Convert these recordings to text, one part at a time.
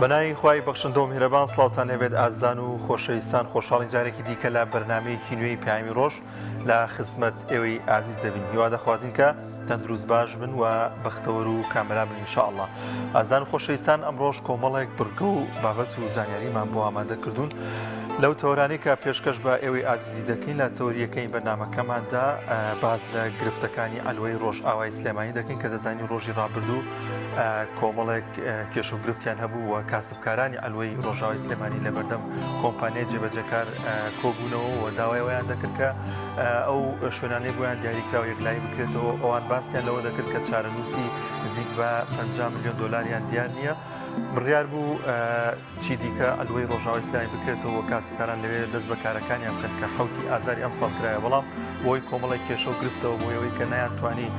بەناوی خوای بەخشندە و میهرەبان سڵاوتان لێبێت ئازیزان و خۆشەویستان خۆشحاڵین جارێکی دیکە لە بەرنمەیەکی نوێی پەیامی ڕۆژ لە خزمەت ئێوەی ئازیز دەبین هیوا دەخوازین کە تەندروست باش بن و بەختەوەر و کامەران بن ان شاء اللە ئازیزان و خۆشەویستان ئەمڕۆش کۆمەڵێک بڕگە و بابەت و زانیاریمان بۆ ئامادە کردوون لەو تەوەرانەی کە پێشکەش بە ئێوەی ئازیزی دەکەین لە تەوەریەکەی بەرنامەکەماندا باس لە گرفتەکانی عەلوەی ڕۆژئاوای سلێمانی دەکەین کە دەزانین ڕۆژی ڕابردوو کۆمەڵێک کێشە و گرفتیان هەبوو و کاسبکارانی عەلوەی ڕۆژاوای سلێمانی لەبەردەم کۆمپانیای جێبەجێکار کۆبوونەوە و داوای ئەوەیان دەکرد کە ئەو شوێنانەی بۆیان دیاریکراوە یەکلایی بکرێتەوە ئەوان باسیان لەوە دەکرد کە چارەنووسی نزیک بە 50 میلیۆن دۆلاریان دیار نییە بڕیار بوو چی دیکە عەلوەی ڕۆژاوای سلێمانی بکرێتەوە و کاسبکاران لەوێ دەست بە کارەکانیان بکەن کە حەوتی ئازاری ئەمساڵ کرایە بەڵام بۆی کۆمەڵێک کێشە و گرفتەوە بۆ ئەوەی کە نەیانتوانی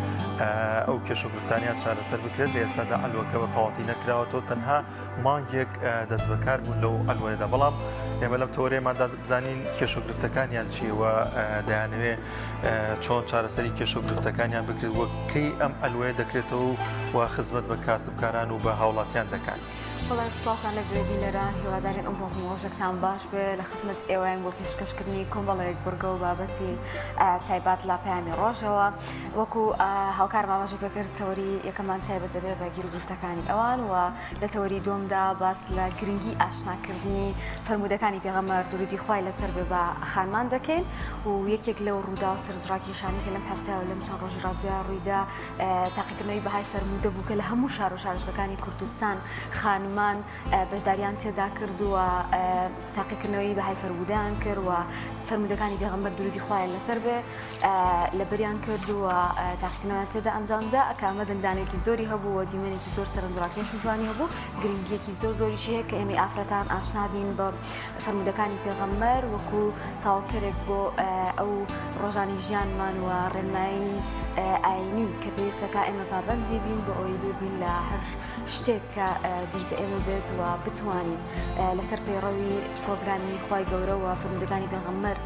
ئەو کێشە و گرفتانیان چارەسەر بکرێت لە ئێستادا عەلوەکە بە تەواوەتی نەکراوەتەوە تەنها مانگێک دەست بەکار بوون لەو عەلوەیەدا بەڵام ئێمە لەم تەوەرەیەماندا بزانین کێشە و گرفتەکانیان چییە و دەیانەوێ چۆن چارەسەری کێشە و گرفتەکانیان بکرێت و کەی ئەم عەلوەیە دەکرێتەوە و خزمەت بە کاسبکاران و بە هاوڵاتیان دەکات. بەڵێ سڵاوتان لێبێ بینەران هیوادارین ئەمڕۆ هەموو ڕۆژێکتان باش بێ لە خزمەت ئێوەین بۆ پێشکەشکردنی کۆمەڵێک بڕگە و بابەتی تایبەت لە پەیامی ڕۆژەوە وەکو هاوکار ئاماژە پێکرد تەوەری یەکەمان تایبەت دەبێت بە گیروگرفتەکانی ئەوان و لە تەوەری دووەمدا باس لە گرنگی ئاشناکردنی فەرموودەکانی پێغەمبەر درودی خوای لەسەر بێ بە خانمان دەکەین و یەکێک لەو ڕووداوە سەرنجڕاکێشانەی کە لەم هەفتەیە و لەم چەند ڕۆژی ڕابردووە ڕوویدا تاقیکردنەوەی بەهای فەرموودە بوو کە لە هەموو شار و شارۆچکەکانی کوردستان خانمان بەشداریان تێدا کرد و تاقیکردنەوەی بەهای فەرموودەیان کرد و فەرموودەکانی پێغەمبەر درودی خوایان لەسەر بێ لەبەریان کرد و تاقیکردنەوەیان تێدا ئەنجامدا کە ئەمە دەنگدانێکی زۆری هەبوو و دیمەنێکی زۆر سەرنجڕاکێش و جوانی هەبوو گرنگیەکی زۆر زۆریشی هەیە کە ئێمەی ئافرەتان ئاشنا بین بە فەرموودەکانی پێغەمبەر وەکو تەواوکەرێک بۆ ئەو ڕۆژانی ژیانمان و ڕێنمایی ئاینی کە پێویستەکە ئێمە پابەندی بین بۆ ئەوەی دوور بین لە هەر شتێک کە دژ بە ئێمە بێت و بتوانین لەسەر پەیڕەوی پرۆگرامی خوای گەورە و فەرموودەکانی پێغەمبەر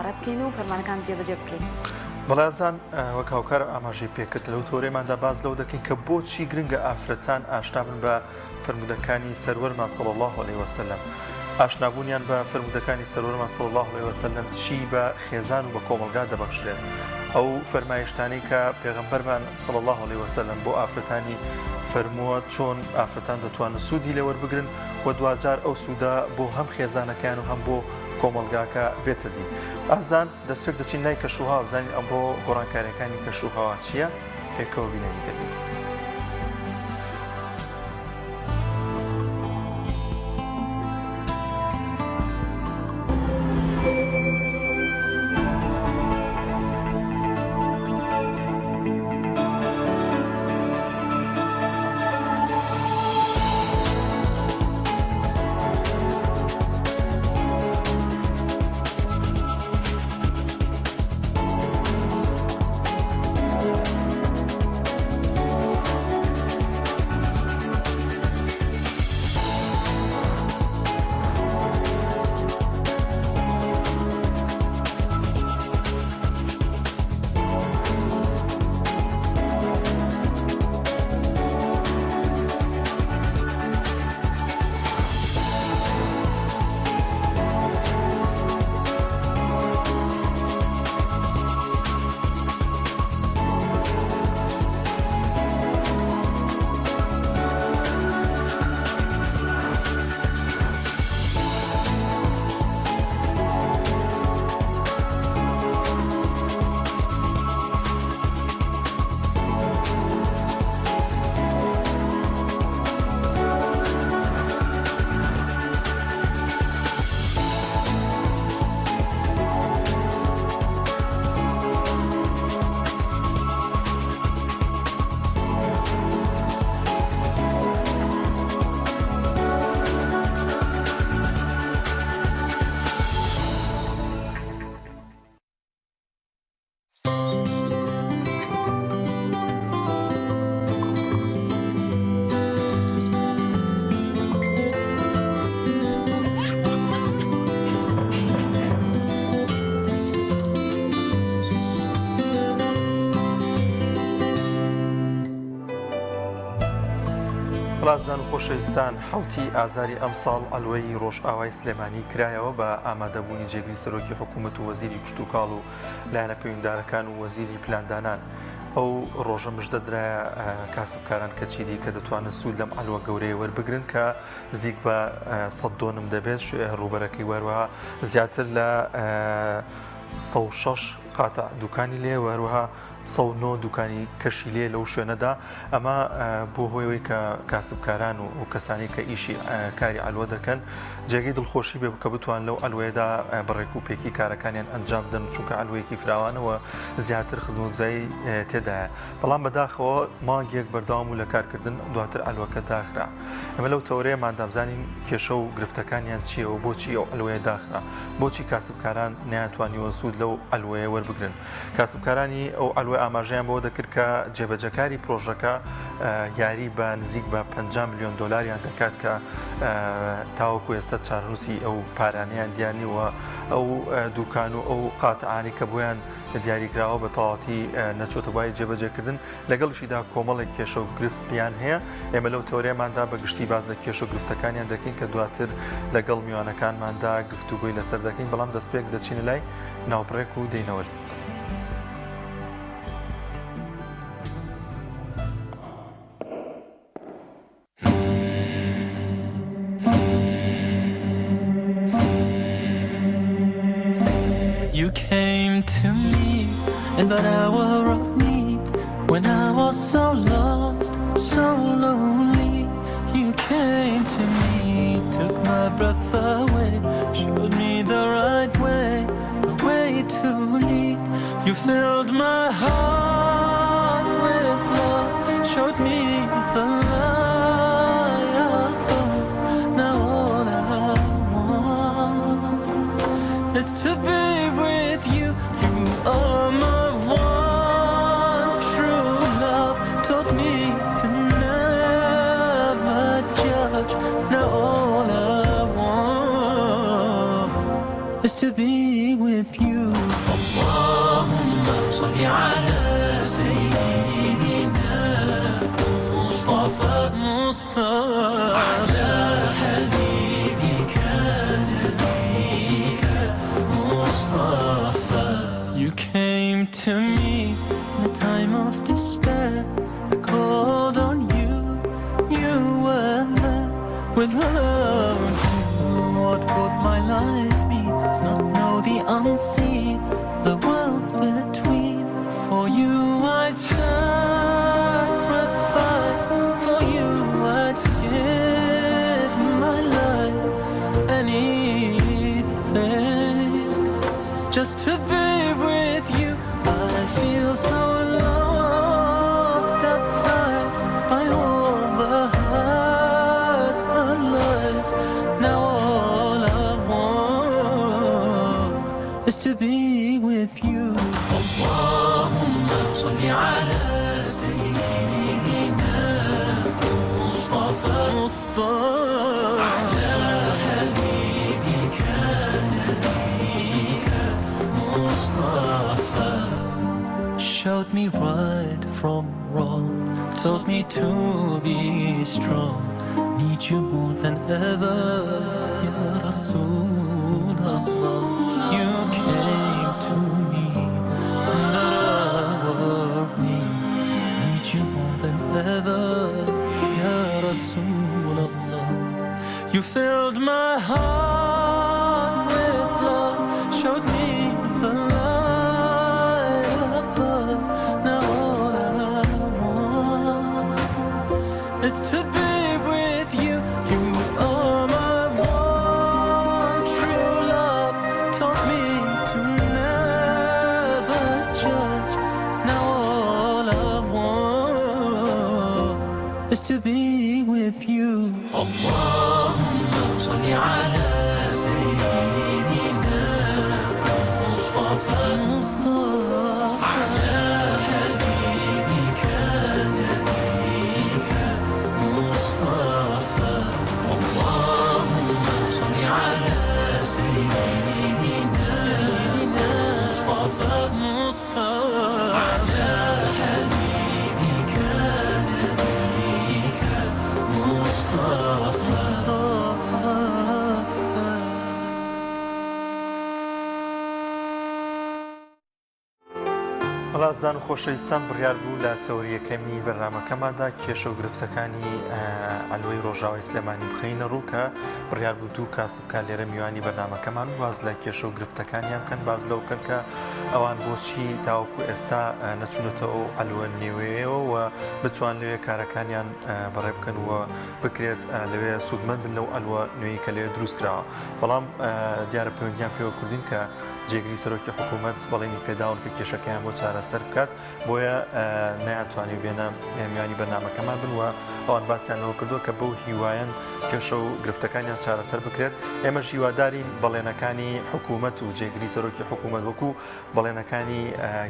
ڕێبکەین و فەرمانەکان جێبەجێ بکەین. بەڵێزان وەک هاوکارم ئاماژەی پێکرد لەو تۆرەیەماندا باس لەوە دەکەین کە بۆچی گرنگە ئافرەتان ئاشنا بن بە فەرموودەکانی سەروەرمان صلی اللە علیە وسلم، ئاشنابوونیان بە فەرموودەکانی سەروەرمان صلی اللە علیە وسلم چی بە خێزان و بە کۆمەڵگا دەبەخشرێت؟ ئەو فەرمایشتانەی کە پێغەمبەرمان صلی اللە علیە وسلم بۆ ئافرەتانی فەرمووە چۆن ئافرەتان دەتوانن سوودی لێ وەربگرن و دواجار ئەو سوودە بۆ هەم خێزانەکەیان و هەم بۆ کۆمەڵگاکە بێتە دی. ئازان دەستپێک دەچین لای کەشوهەوا بزانین ئەمڕۆ گۆڕانکاریەکانی کەشوهەوا چییە؟ پێکەوە بینەری دەبین. ئازیزان و خۆشەویستان حەوتی ئازاری ئەمساڵ عەلوەی ڕۆژئاوای سلێمانی کرایەوە بە ئامادەبوونی جێگری سەرۆکی حکوومەت و وەزیری کشتوکاڵ و لایەنە پەیوەندیدارەکان و وەزیری پلاندانان. ئەو ڕۆژە مژدە درایە کاسبکاران کە چیدی کە دەتوانن سوود لەم عەلوە گەورەیە وەربگرن کە نزیک بە 100 دۆنم دەبێت ڕووبەرەکەی وەروەها زیاتر لە 106 قاتع دوکانی لێ و هەروەها 109 دوکانی کەشی لێ لەو شوێنەدا ئەمە بۆ هۆیەوەی کە کاسبکاران و ئەو کەسانی کە ئیشی کاری عەلوە دەکەن جێگەی دڵخۆشی بێ کە بتوان لەو عەلوەیەدا بە ڕێک و پێکی کارەکانیان ئەنجام بدەن چونکە عەلوەیەکی فراوانەوە زیاتر خزمەتگوزاری تێدایە بەڵام بەداخەوە مانگێک بەردەوام و لە کارکردن دواتر عەلوەکە داخرا ئێمە لەو تەورەیەماندا بزانین کێشە و گرفتەکانیان چییە و بۆچی ئەو عەلوەیە داخرا بۆچی کاسبکاران نەیانتوانیوە سوود لەو عەلوەیە وەربگرن کاسبکارانی ئەو عەلوە ئاماژەیان بەوە دەکرد کە جێبەجێکاری پرۆژەکە یاری بە نزیک بە 50 ملیۆن دۆلاریان دەکات کە تاوەکو ئێستا چارەنووسی ئەو پارانەیان دیار نییە و ئەو دوکان و ئەو قاتعانی کە بۆیان دیاریکراوە بە تەواوەتی نەچۆتە بواری جێبەجێکردن لەگەڵیشیدا کۆمەڵێک کێشە و گرفتیان هەیە ئێمە لەو تەورەیەماندا بە گشتی باس لە کێشە و گرفتەکانیان دەکەین کە دواتر لەگەڵ میوانەکانماندا گفتوگۆی لەسەر دەکەین بەڵام دەستپێک دەچینە لای ناوبڕێک و دێینەوە. You came to me in that hour of need when I was so lost, so lonely. You came to me, took my breath away, showed me the right way, the way to lead. You filled my heart with love, showed me the light above. Now all I want is to be with you. You are my one true love. Taught me to never judge. Now all I want is to be with you. اللهم صل على سيدنا مصطفى مصطفى على حبيبك نبيك مصطفى. You came to me in a time of despair. I called on you, you were there. Without you, what would my life be? To not know the unseen, the worlds between. For you I'd sacrifice, for you I'd give my life, anything just to be with you. I feel so lost at times by all the hurt and lies. Now all I want is to be with you. اللهم صل على سيدنا مصطفى مصطفى على حبيبك نبيك مصطفى. Showed me right from wrong, taught me to be strong. Need you more than ever, يا رسول الله. You came to me in the hour of need. Need you more than ever, يا رسول الله. You filled my heart with love, showed me the light above. Now all I want is to be with you. You are my one true love. Taught me to never judge. Now all I want is to be with you. اللهم صل على سيدنا مصطفى مصطفى على حبيبك نبيك مصطفى. اللهم صل على سيدنا مصطفى مصطفى على حبيبك نبيك. وەڵا ئازیزان و خۆشەویستان بڕیار بوو لە چەوری یەکەمی بەرنامەکەماندا کێشە و گرفتەکانی عەلوەی ڕۆژاوای سلێمانی بخەینە ڕوو کە بڕیار بوو دوو کاسبکار لێرە میوانی بەرنامەکەمان باس لە کێشە و گرفتەکانیان بکەن باس لەو بکەن کە ئەوان بۆچی تاوەکو ئێستا نەچوونەتە ئەو عەلوە نوێیەوە و بتوان لەوێ کارەکانیان بەڕێ بکەن و بکرێت لەوێ سوودمەند بن لەو عەلوە نوێی کە لەوێ دروست کراوە بەڵام دیارە پەیوەندیان پێوە کردین کە جێگری سەرۆکی حکوومەت بەڵێنی پێداون کە کێشەکەیان بۆ چارەسەر بکات بۆیە نەیانتوانی بێنە میوانی بەرنامەکەمان بن و ئەوان باسیان لەوە کردووە کە بەو هیوایەن کێشە و گرفتەکانیان چارەسەر بکرێت ئێمەش هیوادارین بەڵێنەکانی حکوومەت و جێگری سەرۆکی حکوومەت وەکو بەڵێنەکانی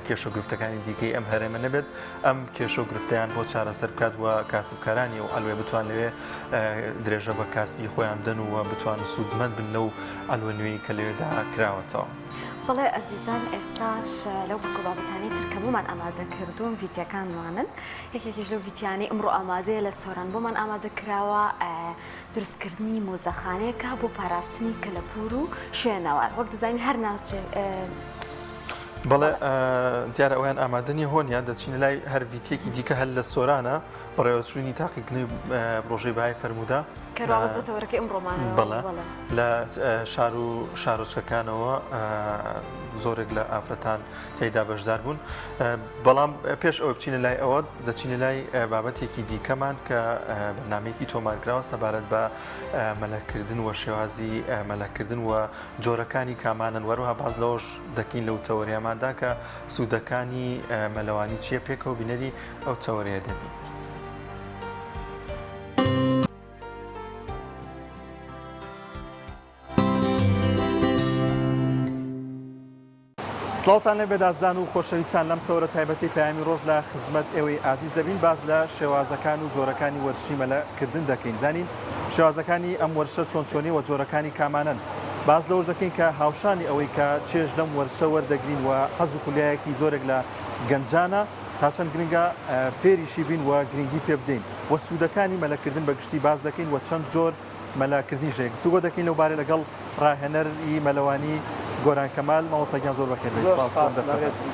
کێشە و گرفتەکانی دیکەی ئەم هەرێمە نەبێت ئەم کێشە و گرفتیان بۆ چارەسەر بکات و کاسبکارانی و عەلوێ بتوان لەوێ درێژە بە کاسبی خۆیان بدەن و بتوان سوودمەند بن لەو عەلوە نوێی کە لەوێدا کراوەتەوە. بەڵێ ئەزیزان ئێستاش لەو بڕگە بابەتانەی تر کە بۆمان ئامادە کردوون ڤیتیەکانمانن یەکێکیش لەو ڤیتیانەی ئەمڕۆ ئامادەیە لە سۆران بۆمان ئامادە کراوە دروستکردنی مۆزەخانەیەکە بۆ پاراستنی کەلەپوور و شوێنەوار وەک دەزانین هەر ناوچێ بەڵێ دیارە ئەویان ئامادە نیە هۆنیا دەچینە لای هەر ڤیتیەکی دیکە هەر لە سۆرانە بەڕێوەچوونی تاقیکردنەوەی پرۆژەی بەهای فەرموودە کە ڕاوەست بە تەوەرەکەی ئەمڕۆمانەوە بەڵێ لە شار و شارۆچکەکانەوە زۆرێک لە ئافرەتان تێیدا بەشدار بوون بەڵام پێش ئەوە بچینە لای ئەوە دەچینە لای بابەتێکی دیکەمان کە بەرنمەیەکی تۆمارکراوە سەبارەت بە مەلەکردن و شێوازی مەلەکردن و جۆرەکانی کامانن وەروها باز لەوەش دەکەین لەو تەوەریاماندا کە سوودەکانی مەلەوانی چییە پێکەوە بینەری ئەو تەوەرەیە دەبین. سڵاوتان لێ بێت ئازیزان و خۆشەویستان لەم تەوەرە تایبەتەی پەیامی ڕۆژ لە خزمەت ئێوەی ئازیز دەبین باس لە شێوازەکان و جۆرەکانی وەرزشی مەلە کردن دەکەین زانین شێوازەکانی ئەم وەرزشە چۆن چۆنی و جۆرەکانی کامانەن باس لەوەش دەکەین کە هاوشانی ئەوەی کە چێژ لەم وەرزشە وەردەگرین و حەز و خولیایەکی زۆرێک لە گەنجانە تا چەند گرنگە فێریشی بین و گرنگی پێ بدەین و سوودەکانی مەلەکردن بە گشتی باس دەکەین و چەند جۆر مەلاکردنیش هەیە گفتوگۆ دەکەین لەو بارەی لەگەڵ ڕاهێنەر ی مەلەوانی گۆران کەمال مامۆستا گیان زۆر بەخێر بێی زۆر سپاس بۆ سپاس ئەم دەرفەتە بەڕێزم.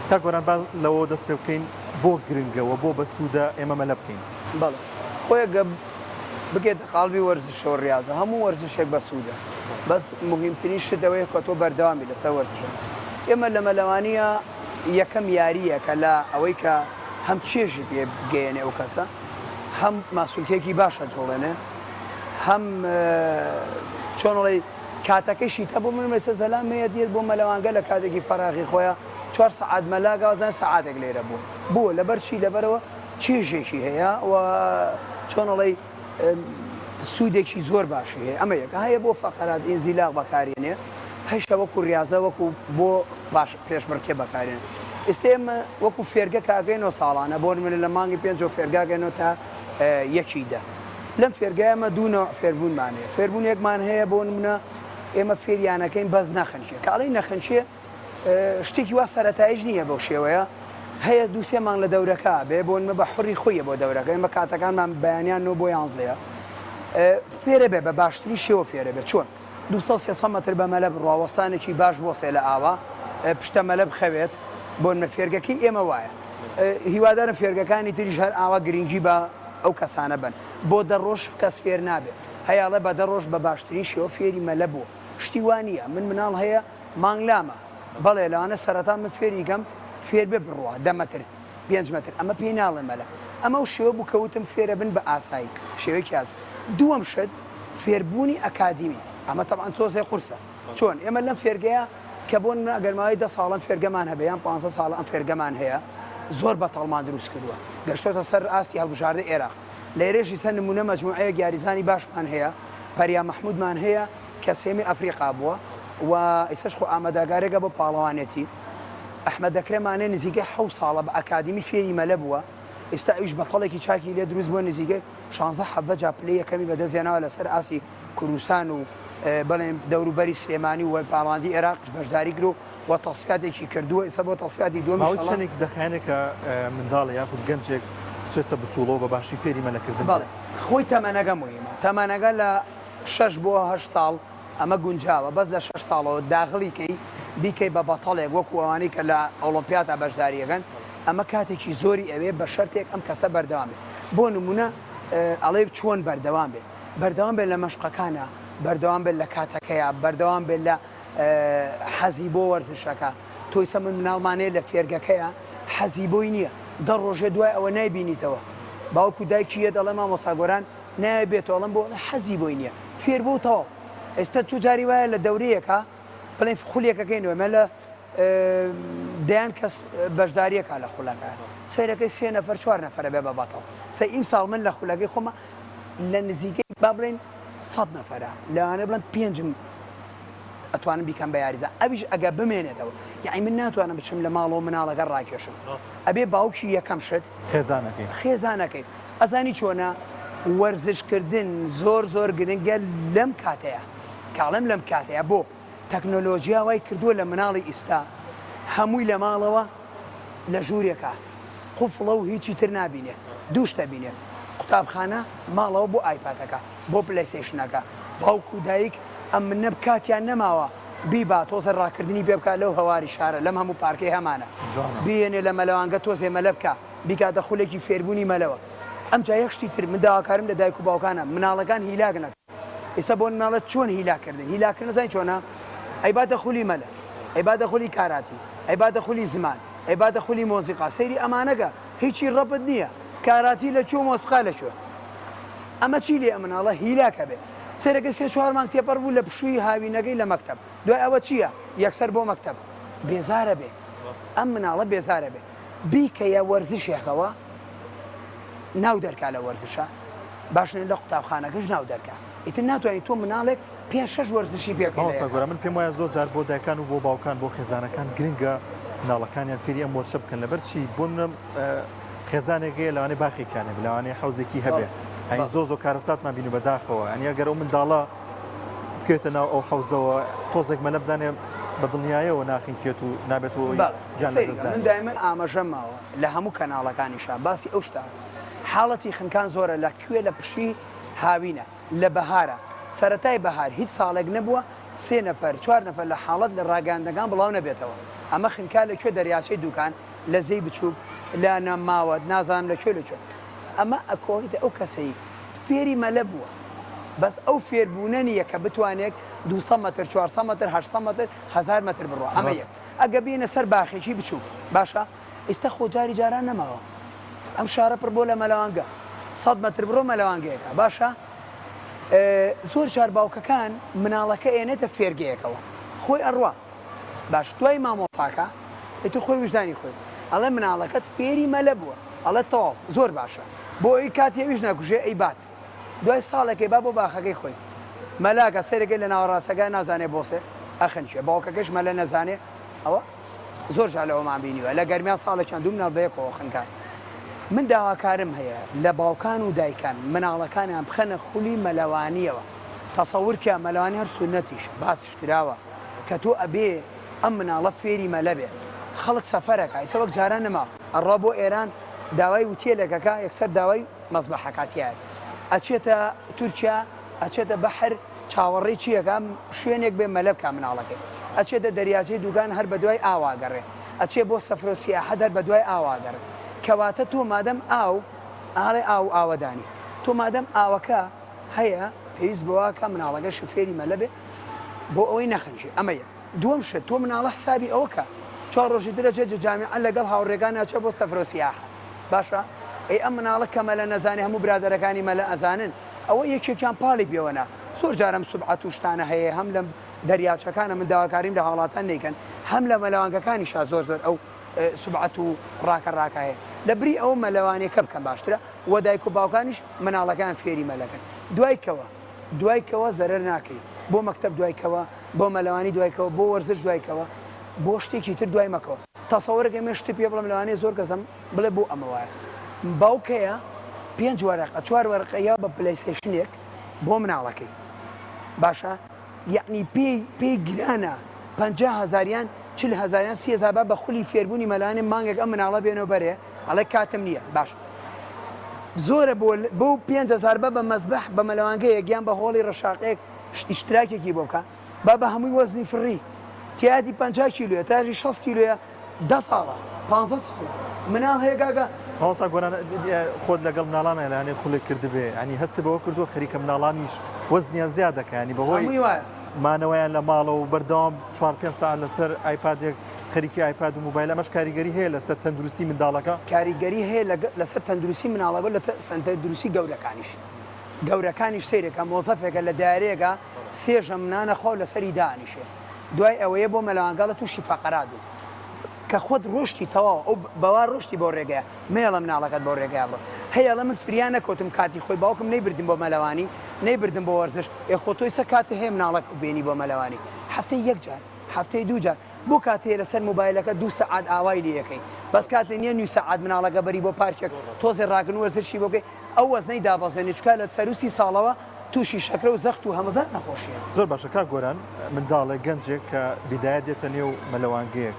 کاک گۆران با لەوەوە دەست پێ بکەین بۆ گرنگە و بۆ بەسوودە ئێمە مەلە بکەین؟ بەڵێ خۆی گە بکەیتە قاڵبی وەرزشەوە ڕیازە هەموو وەرزشێک بەسوودە بەس موهیمترین شت ئەوەیە کە تۆ بەردەوام بی لەسەر وەرزشەکە ئێمە لە مەلەوانیە یەکەم یارییە کە لە ئەوەی کە هەم چێژی پێ بگەیەنێ ئەو کەسە هەم ماسولکەیەکی باش ئەجوڵێنێ هەم چۆن ئەڵێی کاتەکەشی تا بۆ من مەسە زەلام هەیە دێت بۆ مەلەوانگە لە کاتێکی فەراغی خۆیان چوار سەعات مەلاگا زان سەعاتێک لێرە بوو بۆ لەبەر چی لەبەرەوە چێژێکی هەیە و چۆن ئەڵێی سوودێکی زۆر باشی هەیە ئەمە یەک هەیە بۆ فەقەرات ئینزیلاق بەکارێنێ هەشتا وەکو ریاضە وەکو بۆ باش پێشبڕکێ بەکارێن ئێستا ئێمە وەکو فێرگە کاگەینەوە ساڵانە بۆ نمونە لە مانگی پێنجەوە فێرگاگەینەوە تا یەکی دە لەم فێرگای ئەمە دوو نەوع فێربوونمان هەیە فێربوونێکمان هەیە بۆ نمونە ئێمە فێریانەکەین بەس نەخنکێ کە ئەڵێی نەخنکێ شتێکی وا سەرەتاییش نییە بەو شێوەیە هەیە دوو سێ مانگ لە دەورەکە بێ بۆ نمە بە حڕی خۆیە بۆ دەورەکە ئێمە کاتەکانمان بەیانیان نۆ بۆ یانزەیە فێرە بێ بە باشترین شێوە فێرە بێ چۆن 200 300 مەتر بە مەلە بڕوا وەستانێکی باش بۆسێ لە ئاوا پشتە مەلە بخەوێت بۆ نمە فێرگەکەی ئێمە وایە هیوادارم فێرگەکانی تریش هەر ئاوا گرنگی بە ئەو کەسانە بن بۆ دە ڕۆژ کەس فێر نابێت هەیاڵێ بە دە ڕۆژ بە باشترین شێوە فێری مەلە بوو شتی وا نییە من مناڵ هەیە مانگ لامە بەڵێ لەوانە سەرەتا من فێری کەم فێر بێ بڕوا دە مەتر پێنج مەتر ئەمە پێی ناڵێ مەلە ئەمە و شێوە بوو کە وتم فێرە بن بە ئاسایی شێوەیەکی هات دووەم شت فێربوونی ئەکادیمی ئەمە تەبعەن تۆزێ قورسە چۆن ئێمە لەم فێرگەیە کە بۆ نمونە ئەگەر ماوەی دە ساڵ ئەم فێرگەمان هەبێ یان پانزە ساڵە ئەم فێرگەمان هەیە زۆر بەتەڵمان دروست کردووە گەشتۆتە سەر ئاستی هەڵبژاردەی عێراق لێرەش ئیستا نمونە مەجموعەیەک یاریزانی باشمان هەیە پەریا مەحمودمان هەیە کە سێمی ئەفریقا بووە و ئیسەش خۆ ئاماداگارێکە بۆ پاڵەوانێتی ئەحمەد ئەکرەمانێ نزیکەی حەو ساڵە بە ئەکادیمی فێری مەلە بووە ئیستا ئەویش بەتەڵێکی چاکی لێ دروست بووە نزیکەی شانزە حەڤە جا پلەی یەکەمی بەدەست هێناوە لەسەر ئاستی کوردستان و بەڵێن دەوروبەری سلێمانی و پاڵاندی عێراقش بەشداری کرد و تەسفیاتێکی کردووە ئێستا بۆ تەسفیاتی دووەمیش ماوەی چەندێک دەخایەنێ کە منداڵێ یاخود گەنجێک بچێتە بتوڵەوە بە باشی فێری مەلەکردن بێت؟ بەڵێ خۆی تەمەنەکە موهیمە تەمەنەکە لە شەش بۆ هەشت ساڵ ئەمە گونجاوە بەس لە شەش ساڵەوە داغڵی کەی. بیکەی بە بەتەڵێک وەکو ئەوانەی کە لە ئۆڵۆمپیاتا بەشداری ئەکەن ئەمە کاتێکی زۆری ئەوێ بە شەرتێک ئەم کەسە بەردەوام بێت بۆ نمونە ئەڵێ چۆن بەردەوام بێت بەردەوام بێت لە مەشقەکانە بەردەوام بێت لە کاتەکەیە بەردەوام بێت لە حەزی بۆ وەرزشەکە تۆیسە من مناڵمانەیە لە فێرگەکەیە حەزی بۆی نییە دە ڕۆژێ دوای ئەوە نایبینیتەوە باوکو دایکی یە دەڵێ مامۆسا گۆران نایە بێتەوە ئەڵێم بۆ حەزی بۆی نییە فێر بوو تەواو ئێستا تو جاری وایە لە دەورەیەکە بڵێن خولێکەکەی نوێ مە لە دەیان کەس بەشداریەکە لە خولەکە سەیرەکەی سێ نەفەر چوار نەفەرە بێ بە بەتەڵ سە ئیمساڵ من لە خولەکەی خۆمە لە نزیکەی با بڵێن سەد نەفەرە لەوانە بڵێن پێنجم ئەتوانم بیکەم بە یاریزان ئەویش ئەگە بمێنێتەوە یعنی من ناتوانم بچم لە ماڵەوە مناڵەکە ڕاکێشم ئەبێ باوکی یەکەم شت خێزانەکەی خێزانەکەی ئەزانی چۆنە وەرزشکردن زۆر زۆر گرنگە لەم کاتەیە کاڵم لەم کاتەیە بۆ تەکنۆلۆژیا وای کردووە لە مناڵی ئیستا هەمووی لە ماڵەوە لە ژوورێکا قوفڵە و هیچی تر نابینێ دوو شتە بینێ قوتابخانە ماڵەوە بۆ ئایپاتەکە بۆ پلەیسەیشنەکە باوک و دایک ئەم منە کاتیان نەماوە بیبا تۆزە ڕاکردنی پێ بکا لەو هەواری شارە لەم هەموو پارکەی هەمانە بیێنێ لە مەلەوانگە تۆزێ مەلە بکا بیکاتە خولێکی فێربوونی مەلەوە ئەمجا یەک شتی تر من داواکارم لە دایک و باوکانە مناڵەکان هیلاک نەکەن ئیستا بۆ مناڵە چۆن هیلاک کردن هیلاک کردن زانی چۆنە ئەیباتە خولی مەلە ئەیباتە خولی کاراتی ئەیباتە خولی زمان ئەیباتە خولی مۆزیقا سەیری ئەمانەکە هیچی ڕەبت نییە کاراتی لە کوێ مۆسیقا لە کوێ ئەمە چی لێ مناڵە هیلاکە بێ سەیرەکە سێ چوار مانگ تێپەڕ بوو لە پشووی هاوینەکەی لە مەکتەب دوای ئەوە چییە یەکسەر بۆ مەکتەب بێزارە بێ ئەم مناڵە بێزارە بێ بیکەیە وەرزشێکەوە ناو دەرکا لە وەرزشە باشن لە قوتابخانەکەش ناو دەرکا ئیتر ناتوانانی تۆ مناڵێک پێ شەش وەرزشی پێ مامۆستا گۆران من پێم وایە زۆر جار بۆ دایکان و بۆ باوکان بۆ خێزانەکان گرنگە مناڵەکانیان فێری ئەم وەرزشە بکەن لەبەر چی بۆ منە خێزانێک هەیە لەوانەیە باخێکیان هەبێ لەوانەیە حەوزێکی هەبێ ئەین زۆ زۆ کارەساتمان بینی بەداخەوە ئەنی ئەگەر ئەو منداڵە بکەوێتە ناو ئەو حەوزەوە تۆزێک مەلە بزانێ بە دڵنیایەوە ناخنکێت و نابێتەوە من دایمە ئاماژەم ماوە لە هەموو کەناڵەکانیشا باسی ئەو شتە حاڵەتی خنکان زۆرە لە کوێ لە پشی هاوینە لە بەهارە سەرەتای بەهار هیچ ساڵێک نەبووە سێ نەفەر چوار نەفەر لە حاڵەت لە ڕاگەیاندنەکان بڵاو نەبێتەوە ئەمە خنکا لە کوێ دەریاچەی دوکان لە زێی بچووک لە ماوەت نازانم لە کوێ لە کوێ ئەمە ئەکۆیتە ئەو کەسەی فێری مەلە بووە بەس ئەو فێربوونە نییە کە بتوانێت 200 مەتر 400 مەتر 800 مەتر 1000 مەتر بڕوا ئەمە یەک ئەگە بینە سەر باخێکی بچووک باشە ئیستا خۆ جاری جاران نەماوە ئەم شارە پڕ بۆ لە مەلەوانگە سەد مەتر بڕۆ مەلەوانگەیەکە باشە زۆر جار باوکەکان مناڵەکە ئێنێتە فێرگەیەکەوە خۆی ئەڕوا باش دوای مامۆساکە ئیتر خۆی وژدانی خۆی ئەڵێ مناڵەکەت فێری مەلە بووە ئەڵێ تەواو زۆر باشە بۆ ئەوی کاتی ئەویش ناکوژێ ئەی بات دوای ساڵێکی با بۆ باخەکەی خۆی مەلاکە سەیرەکەی لە ناوەڕاستەکە نازانێ بۆسێ ئەخنچێ باوکەکەش مەلە نەزانێ ئەوە زۆر جار لەوەمان بینیوە لە گەرمیان ساڵێکیان دوو مناڵ بەیەکەوە خنکان من داواکارم هەیە لە باوکان و دایکان مناڵەکانیان بخەنە خولی مەلەوانیەوە تەسەور کە مەلەوانی هەر سونەتیش باسیش کراوە کە تۆ ئەبێ ئەم مناڵە فێری مەلە بێ خەڵک سەفەرەکە ئیسە وەک جاران نەما ئەڕوا بۆ ئێران داوای وتێلێکەکە یەکسەر داوای مەزبەحەکە تیایە ئەچێتە تورکیا ئەچێتە بەحر چاوەڕێی چی ئەکا شوێنێک بێ مەلە بکا مناڵەکەی ئەچێتە دەریاچەی دوکان هەر بەدوای ئاوا گەڕێ ئەچێ بۆ سەفرۆ سیاحەت هەر بەدوای ئاوا گەڕێ کەواتە تۆ مادەم ئاو ئاڵێ ئاو ئاوەدانی تۆ مادەم ئاوەکە هەیە پێویست بەوە کە مناڵەکەش فێری مەلە بێ بۆ ئەوەی نەخنجێ ئەمە یەک دووەم شت تۆ مناڵە حسابی ئەوە کە چوار ڕۆژی تر ئەچێتە جامیعە لەگەڵ هاوڕێکان ئەچێ بۆ سەفرۆ سیاحەت باشە ئەی ئەم مناڵە کە مەلە نەزانێ هەموو برادەرەکانی مەلە ئەزانن ئەوە یەکێکیان پاڵی پێوە نا زۆر جار ئەم سوبعەت و شتانە هەیە هەم لە دەریاچەکانە من داواکاریم لە هاوڵاتان نەیکەن هەم لە مەلەوانگەکانیشا زۆر زۆر ئەو سوبعەت و ڕاکە ڕاکە هەیە لە بری ئەوە مەلەوانیەکە بکەن باشترە وە دایک و باوکانیش مناڵەکەیان فێری مەلەکەن دوای کەوە دوای کەوە زەرەر ناکەی بۆ مەکتەب دوای کەوە بۆ مەلەوانی دوای کەوە بۆ وەرزش دوای کەوە بۆ شتێکی تر دوای مەکەوە تەسەوەرەکەی من شتی پێ بڵێم لەوانەیە زۆر کەسم بڵێ بۆ ئەمە وایە باوک هەیە پێنج وەرەقە چوار وەرەقە یا بە پلەیستەیشنێک بۆ مناڵەکەی باشە یەعنی پێی پێی گرانە پەنجا هەزاریان چل هەزاریان سی هەزار با بە خولی فێربوونی مەلانێ مانگێک ئەم مناڵە بێنەوە بەرێ ئەڵێ کاتم نییە باش زۆرە بۆ بۆ 5هزار بە بە مەزبەح بە مەلەوانگەیەک یان بە هۆڵی ڕەشاقێک ئیشتراکێکی بۆ بکە با بە هەمووی وەزنی فڕی. تیادی 50 کیلۆیە تاژی 60 کیلۆیە دە ساڵە پانزە ساڵە مناڵ هەیە گاگا. مامۆستا گۆران خۆت لەگەڵ مناڵانە لەانێ خولێک کردبێ ینی هەستی بەوە کردووە خەریکە مناڵانیش وەزنیان زیاد دەکە ینی بەهۆی مانەوەیان لە ماڵەوە و بەردەوام چوار پێنج سەعات لەسەر ئایپادێک خەریکی ئایپاد و موبایل ئەمەش کاریگەری هەیە لەسەر تەندروستی منداڵەکە؟ کاریگەری هەیە لەسەر تەندروستی مناڵەکە لە تەندروستی گەورەکانیش گەورەکانیش سەیرەکە مۆزەفێکە لە دایرەیەکە سێ ژەم نانە خوا و لەسەری دانیشێ دوای ئەوەیە بۆ مەلەوانگەڵە تووشی فەقەرات بوو کە خۆت ڕۆشتی تەواو ئەو بەوا ڕۆشتی بەو ڕێگەیە مەیەڵە مناڵەکەت بەو ڕێگەیە بڕۆ هەی ئەڵێ من فریا نەکەوتم کاتی خۆی باوکم نەیبردم بۆ مەلەوانی نەیبردم بۆ وەرزش ئێ خۆ تۆ ئیستا کاتت هەیە مناڵەکەو بێنی بۆ مەلەوانی هەفتەی یەک جار هەفتەی دوو جار بۆ کات هەیە لەسەر مۆبایلەکە دوو سەعات ئاوای لێ ئەکەی بەس کاتێ نییە نیو سەعات مناڵەکە بەری بۆ پارکێک تۆزێ ڕاگرن وەرزشی بۆ بکەی ئەو وەزنەی دابەزێنی چونکە لە سەروو سی ساڵەوە تووشی شەکرە و زەخت و هەمەزار نەخۆشیە. زۆر باشە کاک گۆران منداڵێک گەنجێک کە بیدایەت دێتە نێو مەلەوانگەیەک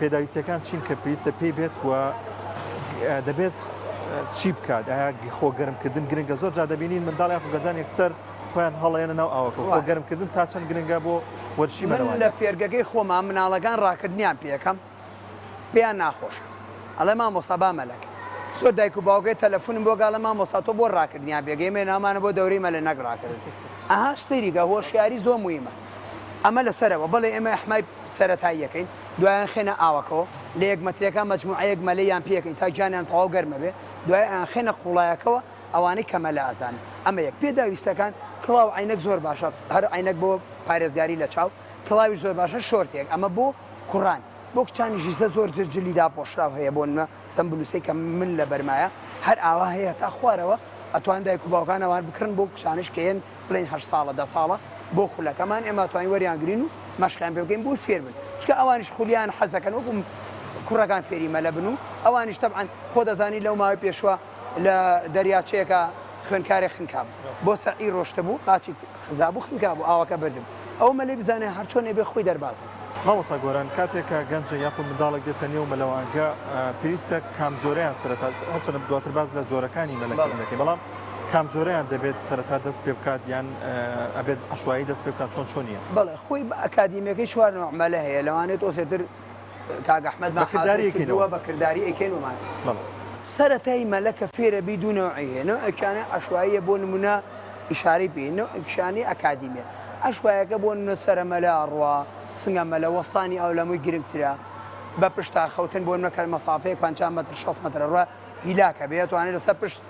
پێداویستیەکان چین کە پێویستە پێی بێت و دەبێت چی بکات ئایا خۆ گەرمکردن گرنگە زۆر جا دەبینین منداڵ یاخو گەنجان یەکسەر خۆیان هەڵێنە ناو ئاوەکە خۆ گەرمکردن تا چەند گرنگە بۆ وەرزشی من لە فێرگەکەی خۆمان مناڵەکان ڕاکردنیان پێەکەم پێیان ناخۆشە ئەڵێ مامۆسا با مەلەکە زۆر دایک و باوکێ تەلەفونم بۆ گاڵە مامۆسا تۆ بۆ ڕاکردنیان پێگەی مێ نامانە بۆ دەورەی مەلە نەک ڕاکردن ئەها سەیریکە هۆشیاری زۆر مویمە ئەمە لەسەرەوە بەڵێ ئێمە ئەحمای سەرەتاییەکەین دوایان خێنە ئاوەکەوە لە یەک مەترێکا مەجموعەیەک مەلەیان پێکەین تا گیانیان تەواو گەرمە بێ دوای ئەیان خێنە قوڵایەکەوە ئەوانەی کە مەلە ئەزانن ئەمە یەک پێداویستەکان کڵاو عەینەک زۆر باشە هەر عەینەک بۆ پارێزگاری لە چاو کڵاویش زۆر باشە شۆرتێک ئەمە بۆ کوڕان بۆ کچانیش ئیستا زۆر جل جلی داپۆشراو هەیە بۆ نمە سەم بلوسەی کە من لە بەرمایە هەر ئاوا هەیە تا خوارەوە ئەتوان دایک و باوکان ئەوان بکڕن بۆ کچانیش کە یەن بڵێین هەشت ساڵە دە ساڵە بۆ خولەکەمان ئێمە توانین وەریان گرین و مەشقیان پێ بکەین بۆی فێر بن چونکە ئەوانیش خولیان حەزەکەن وەکو کوڕەکان فێری مەلە بن و ئەوانیش تەبعەن خۆ دەزانی لەو ماوەی پێشوە لە دەریاچەیەکا خوێندکارێک خنکابوو بۆ سەعی ڕۆشتبوو قاچی خزابوو خنکابوو ئاوەکە بردبوو ئەو مەلەی بزانێ هەرچۆنێ بێ خۆی دەربازەکە. مامۆستا گۆران کاتێک کە گەنجێک یاخود منداڵێک دێتە نێو مەلەوانگە پێویستە کام جۆرەیان سەرەتا هەرچەندە دواتر باس لە جۆرەکانی مەلەکردن دەکەین بەڵام کام جۆرەیان دەبێت سەرەتا دەست پێ بکات یان ئەبێت عەشوایی دەست پێ بکات چۆن چۆنیە؟ بەڵێ خۆی بە ئەکادیمیەکەی چوار نەوع مەلە هەیە لەوانەیە تۆزێتر کاک ئەحمەدمان حازر کردووە بە کرداری ئەیکەین ومان سەرەتای مەلە کە فێرە بی دوو نەوعی هەیە نەوعێکیانە عەشواییە بۆ نمونە ئیشارەی پێ نەوعێکیشانی ئەکادیمیە عەشوایەکە بۆ نمونە سەرە مەلە ئەڕوا سنگە مەلە وەستانی ئاو لەمووی گرنگترە بە پشتا خەوتن بۆ نمونە کە مەسافەیەک 50 مەتر 60 مەتر ئەڕوا هیلاکە بێ ئەتوانێت لەسەر پشت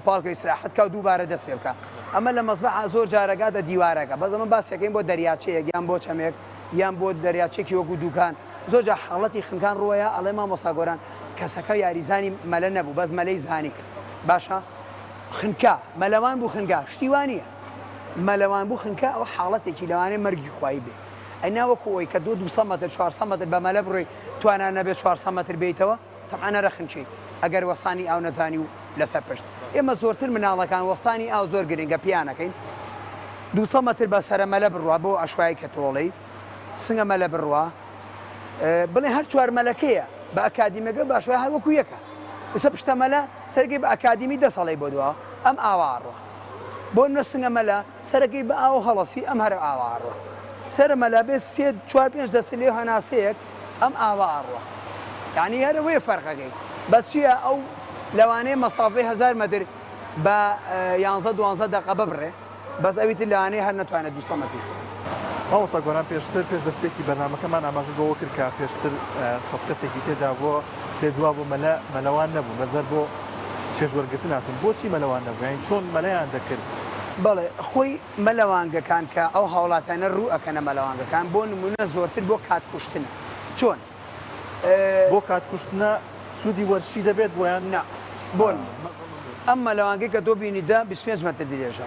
پاڵکە ئیسراحەت کا و دووبارە دەست پێ بکا ئەمە لە مەسبەحا زۆر جارەگاتە دیوارەکە بەس ئەمە باسەکەین بۆ دەریاچەیەک یان بۆ چەمێک یان بۆ دەریاچەکی وەکو دوکان زۆر جار حاڵەتی خنکان ڕووەیە ئەڵێ مامۆستا گۆران کەسەکە یاریزانی مەلە نەبوو بەس مەلەی زانی باشە خنکا مەلەوان بوو خنکا شتی وا نییە مەلەوان بوو خنکا ئەوە حاڵەتێکی لەوانەیە مەرگی خوایی بێ ئەینا وەکو ئەوەی کە دو 200 مەتر 400 مەتر بە مەلە بڕۆی توانا نەبێ 400 مەتر بێیتەوە تەبعەن هەرە خنچێی ئەگەر وەستانی ئاو نەزانی و لەسەر پشت ئێمە زۆرتر مناڵەکان وەستانی ئاو زۆر گرنگە پیانەکەین 200 مەتر بە سەرە مەلە بڕوا بۆ ئەشوای کە تۆڵەی سنگە مەلە بڕوا بڵێ هەر چوار مەلەکەیە بە ئەکادیمەکە باشوای هەر وەکو یەکە ئسە پشتە مەلە سەرگەی بە ئەکادیمی دە ساڵی بۆ دوا ئەم ئاوا ئەڕوا بۆ نە سنگە مەلە سەرەکەی بە ئاو هەڵەسی ئەم هەرە ئاوا ئەڕوا سەرە مەلا بێ سێ چوار پێنج دەست لێ هەناسەیەک ئەم ئاوا ئەڕوا یعنی هەر ئەوەیە فەرقەکەی بەس چییە ئەو لەوانەیە مەسافەی هەزار مەتر بە یانزە دوانزە دەقە ببڕێ بەس ئەوی تر لەوانەیە هەر نەتوانێت دوو مەتریش بڕێ. مامۆستا گۆران پێشتر پێش دەستپێکی بەرنامەکەمان ئاماژەت بەوە کرد کە پێشتر سەد کەسێکی تێدا بووە پێت وابوو مەلە مەلەوان نەبوو مەزەر بۆ چێژ وەرگرتن هاتوون بۆچی مەلەوان نەبوو یانی چۆن مەلەیان دەکرد؟ بەڵێ خۆی مەلەوانگەکان کە ئەو هاوڵاتیانە روو ئەکەنە مەلەوانگەکان بۆ نمونە زۆرتر بۆ کات کوشتنە چۆن؟ بۆ کات کوشتنە سوودی وەرزشی دەبێت بۆیان؟ نا بۆ نمونە ئەم مەلەوانگەی کە تۆ بینیتە 25 مەتر درێژە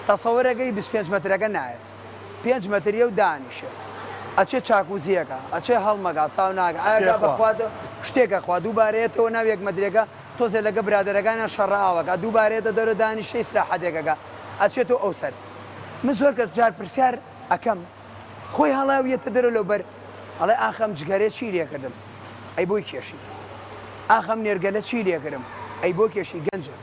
تەسەوەرەکەی 25 مەترەکە نایەت پێنج مەتریە و دانیشێ ئەچێ چاکوزیەکە ئەچێ هەڵمەگا ساوناگە ئاگا بەخوات شتێکە خوا دووبارەیەتەوە ناو یەک مەترێکە تۆزێ لەگە برادەرەکانیان شەڕە ئاوەکە دووبارەیەتە دەرە دانیشێ ئیسراحەتێکەکە ئەچێتەوە ئەو سەر من زۆر کەس جار پرسیار ئەکەم خۆی هەڵاویەتە دەرە لەو بەر ئەڵێ ئاخ ئەم جگەرە چی لێکردم ئەی بۆی کێشی ئاخ ئەم نێرگەلە چی لێکردم ئەی بۆ کێشی گەنجە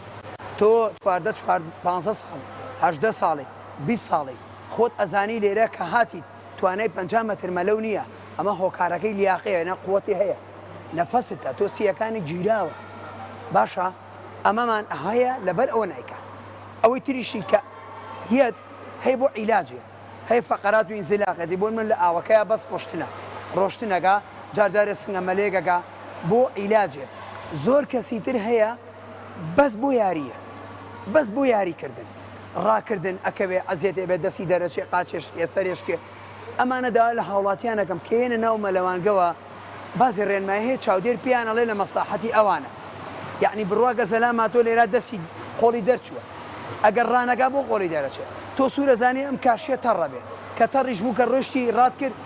تۆ چواردە چوار پانزە ساڵی هەژدە ساڵی بیست ساڵی خۆت ئەزانی لێرە کە هاتیت. توانای 50 مەتر مەلەو نییە ئەمە هۆکارەکەی لیاقەیە نە قوتی هەیە نەفەستە تۆ سیەکانی گیراوە باشە ئەمەمان هەیە لەبەر ئەوە نایکا ئەوەی تریشی کە یەت هەیە بۆ عیلاجێ هەیە فەقەرات و ئینزلاقێتی بۆ من لە ئاوەکەیا بەس ڕۆشتنە ڕۆشتنەکە جار جارێ سنگە مەلێکەکە بۆ عیلاجێ زۆر کەسی تر هەیە بەس بۆ یاریە بەس بۆ یاری کردن ڕاکردن ئەکەوێ ئەزێتێ بێ دەسی دەرەچێ قاچێش سەرێشکێ ئەمانە داوا لە هاوڵاتیان ئەکەم کە یەنە ناو مەلەوانگەوە بازی ڕێنمایی هەیە چاودێر پێیان ئەڵێ لە مەسڵەحەتی ئەوانە یەعنی بڕوا گە زەلام تۆ لێرا دەستی قۆڵی دەرچووە ئەگەر ڕانەکا بۆ قۆڵی دەرەچێ تۆ سوورە زانی ئەم کاشیە تەڕە بێ کە تەڕیش بوو کە ڕۆشتی ڕات کرد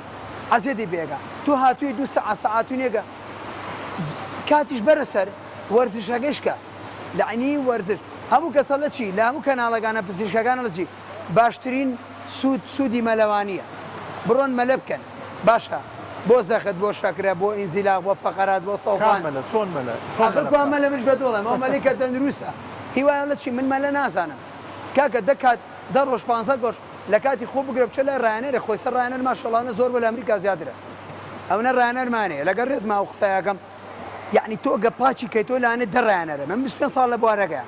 عەزێتی پێگا تۆ هاتووی دوو سەعات سەعات و نێگە کاتیش بەرە سەر وەرزشەکەش کە لەعنی وەرزش هەموو کەسە لە چی لە هەموو کەناڵەکانە پزیشکەکانە لە چی باشترین سوود سوودی مەلەوانیە بڕۆن مەلە بکەن باشە بۆ زەخت بۆ شەکرە بۆ ئینزیلاق بۆ فەقەرات بۆ کام سەوقان مەلە چۆن مەلە چۆن ئاخر مەلە کوا بکا؟ مەلە منش بە دۆڵێم ئەو مەلەی کە تەندروستە هیوایە لە چی من مەلە نازانم کاکە دە کات دە ڕۆژ پانزە گۆژ لە کاتی خۆ بگرە بچە لای ڕایەنەرێ خۆی سەر ڕایەنەر ماشەڵا ئەونە زۆر بۆ لە ئەمریکا زیاترە ئەونە ڕایەنەرمان هەیە لەگەر ڕێزما ئەو قسەیەکەم یەعنی تۆ گە پاکی کەی تۆ لانێ دە ڕایەنەرە من 25 ساڵ لە بوارەکەیە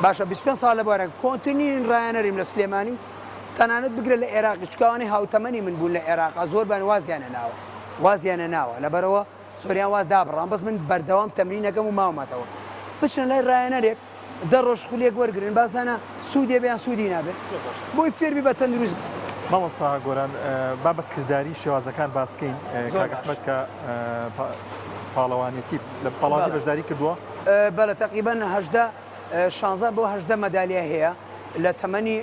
باشە 25 ساڵ لە بوارەکە کۆنترین ڕایەنەریم لە سلێمانی و تەنانەت بگرە لە عێراقی چکاوانەی هاوتەمەنی من بوون لە عێراق زۆربان وازیان ناوە وازیان ناوە لەبەرەوە زۆریان واز دابڕان بەس من بەردەوام تەمرینەکەم و ماومەتەوە بچنە لای ڕایەنەرێک دە ڕۆژ خولێک وەرگرن بازانە سوودێ بێ یان سوودی نابێ بۆی فێربی بە تەندروست بی. مامۆستا گۆران با بە کرداری شێوازەکان باس کەین زۆر کاک باش. ئەحمەد کە پاڵەوانێتی لە پاڵەوانێتی بەڵێ. بەشداری کردووە. بەڵێ تەقریبەن 18 شانزە بۆ 18 مەدالیای هەیە لە تەمەنی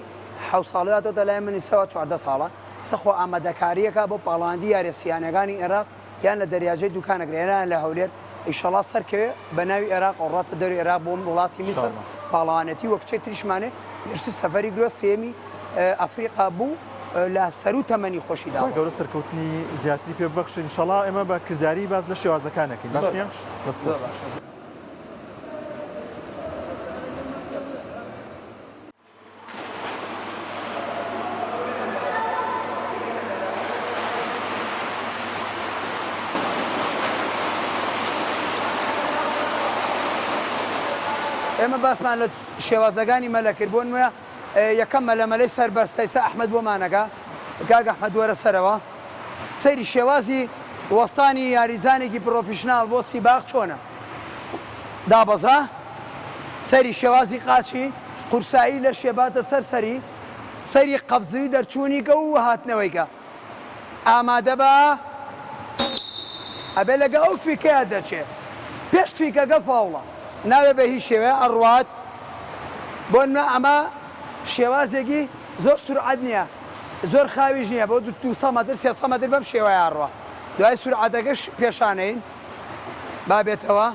حەوت ساڵی هاتۆتە لای من ئیستا 14 ساڵە ئیستا خۆ ئامادەکارییەکە بۆ پاڵەواندی یاریە سیانەکانی ئێراق یان لە دەریاجەی دوکان ئەگرێ یان لە هەولێر ئیشەڵا سەرکەوێ بە ناوی ئێراق و ڕاتە دەری ئێراق بۆ وڵاتی میسر پاڵەوانێتی وە کچێک تریشمانێ پێشتر سەفەری گرۆ سێمی ئەفریقا بوو لە سەرو تەمەنی خۆشی خوای گەورە دابەزی. سەرکەوتنی زیاتری پێ ببەخشێت ئینشەڵا ئێمە بە کرداری باس لە شێوازەکان ئەکەین باش زۆر نیە؟ باشە دەست خۆش زۆر بێت. باشە. ئێمە باسمان لە شێوازەکانی مەلە کرد بۆ نموونە یەکەم مەلە مەلەی سەربەستە ئیستا ئەحمەد بۆمانەکە کاک ئەحمەد وەرە سەرەوە سەیری شێوازی وەستانی یاریزانێکی پرۆفیشناڵ بۆ سیباق چۆنە دابەزە سەیری شێوازی قاچی قورسایی لەشێ باتە سەر سەری سەیری قەفزی دەرچوونی کە و هاتنەوەی کە ئامادە بە ئەبێ لەگە ئەو فیکەیا دەرچێ پێش فیکەکە فاوڵە نابێ بە هیچ شێوەیە ئەڕوات بۆ نمونە ئەمە شێوازێکی زۆر سورعەت نییە زۆر خاویش نییە بۆ 200 مەتر 300 مەتر بەم شێوەیە ئەڕوا دوای سورعەتەکەش پێشانەین با بێتەوە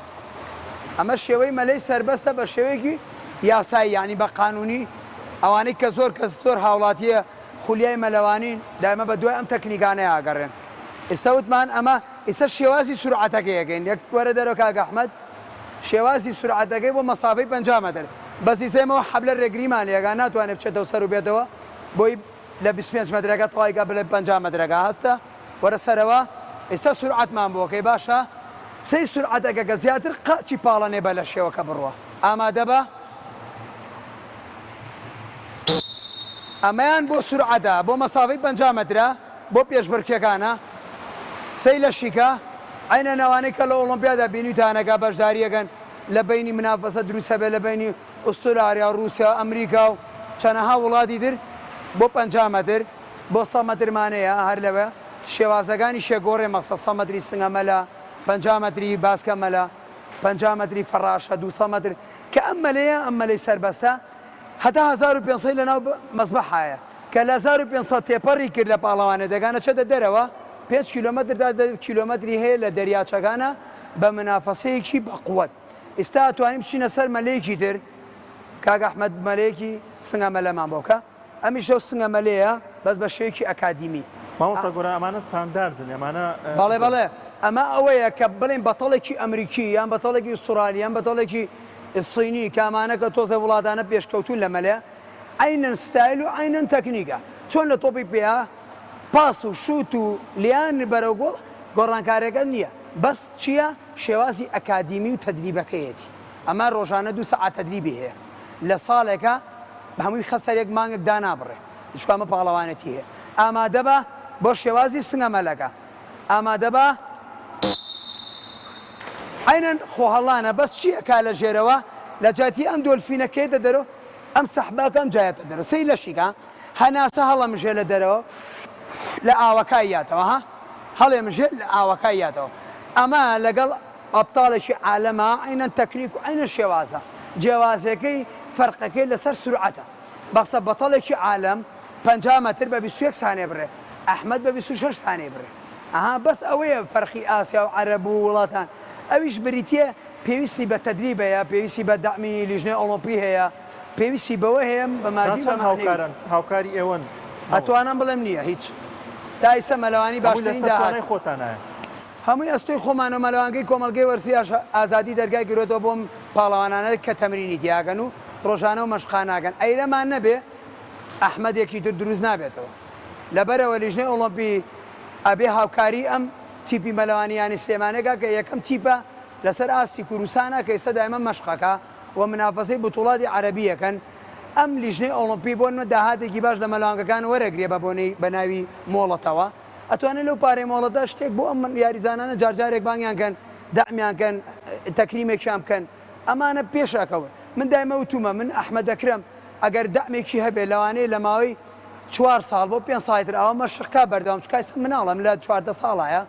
ئەمە شێوەی مەلەی سەربەستە بە شێوەیەکی یاسایی یانی بە قانونی ئەوانەی کە زۆر کەس زۆر هاوڵاتیە خولیای مەلەوانین دایمە بە دوای ئەم تەکنیکانەیا ئەگەڕێن ئیستا وتمان ئەمە ئیستا شێوازی سورعەتەکەی ئەکەین یەک وەرە دەرەوە کاک ئەحمەد شێوازی سورعەتەکەی بۆ مەسافەی 50 مەتر بەس ئیستا ئێمە حەبلە رێگریمان لێکا ناتوانێت بچێتەوە سەر و بێتەوە بۆی لە 25 مەترەکە تەواوی کا بلە 50 مەترەکە هەستە وەرە سەرەوە ئیستا سورعەتمان بۆ کەی باشە سەی سورعەتەکە کە زیاتر قاچی پاڵەنێ بە لە شێوەکە بڕوا ئامادە بە ئەمەیان بۆ سورعەتە بۆ مەسافەی 50 مەترە بۆ پێشبڕکێکانە سەی لەشیکە عەینەن ئەوانەی کە لە ئۆڵۆمپیادا بینیوتانەکە بەشداریەکەن لە بەینی منافەسە دروستەبێ لە بەینی ئوسترالیا و ڕوسیا و ئەمریکا و چەنەها وڵاتی تر بۆ 50 مەتر بۆ سە مەترمانەیە هەر لەوێ شێوازەکانی شێگۆڕێ مەسە سە مەتری سنگە مەلە 50 مەتری باسکە مەلە 50 مەتری فەڕاشە 200 مەتر کە ئەم مەلەیە ئەم مەلەی سەربەستە هەتا 1500 لەناو مەسبەحایە کە لە 1500 تێپەڕی کرد لە پاڵەوانێتەکان ئەچێتە دەرەوە پێنج کیلۆمەتر تا دە کیلۆمەتری هەیە لە دەریاچەکانە بە منافەسەیەکی بەقوەت ئیستا ئەتوانین بچینە سەر مەلەیەکی تر کاک ئەحمەد مەلەیەکی سنگە مەلەمان بۆ بکە ئەمیش لەو سنگە مەلەیە بەس بە شێوەیەکی ئەکادیمی. مامۆستا گۆران ئەمانە ستانداردن ئەمانە. بەڵێ بەڵێ ئەمە ئەوەیە کە بڵێن بەتەڵێکی ئەمریکی یان بەتەڵێکی ئوسترالی یان بەتەڵێکی سینی کە ئەمانە کە تۆزێ وڵاتانە پێشکەوتوون لە مەلە عەینەن ستایل و عەینەن تەکنیکە چۆن لە تۆپی پێیا. پاس و شووت و لیان بەرەو گۆڵ گۆڕانکاریەکە نییە بەس چییە شێوازی ئەکادیمی و تەدریبەکەیەتی ئەمە ڕۆژانە دوو سەعات تەدریبی هەیە لە ساڵێکا هەمووی خەسەرێک مانگێک دانابڕێ چونکە ئەمە پاڵەوانێتی هەیە ئامادەبە بۆ شێوازی سنگە مەلەکە ئامادەبە عەینەن خۆهەڵانە بەس چی ئەکا لە ژێرەوە لە جیاتی ئەم دۆلفینە کە یەتە دەرەوە ئەم سەحباکە ئەم جا یەتە دەرەوە سەیر لەشی کە هەناسە هەڵەمژێ لە دەرەوە لە ئاوەکە یاتەوە ها هەڵێمژێ لە ئاوەکە یاتەوە ئەمە لەگەڵ ئەبتاڵێکی عالەمە عەینەن تەکنیک و عەینەن شێوازە جیاوازەکەی فەرقەکەی لەسەر سورعەتە بەخسە بەتەڵێکی عالەم 50 مەتر بە 21 سانێ بڕێ ئەحمەد بە 26 سانێ بڕێ ئەها بەس ئەوەیە فەرقی ئاسیا و عەرەب و وڵاتان ئەویش بریتیە پێویستی بە تەدریب هەیە پێویستی بە دەعمی لیژنەی ئۆڵۆمپی هەیە پێویستی بەوە هەیە بە تا مادی و بە چەند مەعنەوی. هاوکارن هاوکاری ئێوەن مامۆستا؟ ئەتوانم بڵێم نییە هیچ تا ئیسە مەلەوانی هەمووی باشترین لەسەر داهات. توانای خۆتانایە؟ هەمووی ئەستۆی خۆمانە و مەلەوانگەی کۆمەڵگەی وەرزی ئازادی دەرگای گرۆتەوە بۆ ئەم پاڵەوانانە کە تەمرینی تیاکەن و ڕۆژانە و مەشقاناکەن ئەیرەمان نەبێ ئەحمەدێکی تر دروست نابێتەوە لەبەرئەوە لیژنەی ئۆڵۆمپی ئەبێ هاوکاری ئەم تیپی مەلەوانی یانەی سلێمانیە کا کە یەکەم تیپە لەسەر ئاستی کوردستانە کە ئیستا دایمە مەشقەکا و منافەسەی بتوڵاتی عەرەبی ئەکەن ئەم لیژنەی ئۆڵۆمپی بۆ نمە داهاتێکی باش لە مەلەوانگەکان وەرەگرێ بە بۆنەی بە ناوی مۆڵەتەوە ئەتوانێ لەو پارەی مۆڵەتە شتێک بۆ ئەم یاریزانانە جارجارێک بانگیان کەن دەعمیان کەن تەکریمێکیان بکەن ئەمانە پێش ئەکەون من دایمە وتومە من ئەحمەد ئەکرەم ئەگەر دەعمێکی هەبێ لەوانەیە لە ماوەی چوار ساڵ بۆ پێنج ساڵی تر ئەوە مەشق کا بەردەوام چونکە ئێستا مناڵە من لە 14 ساڵایە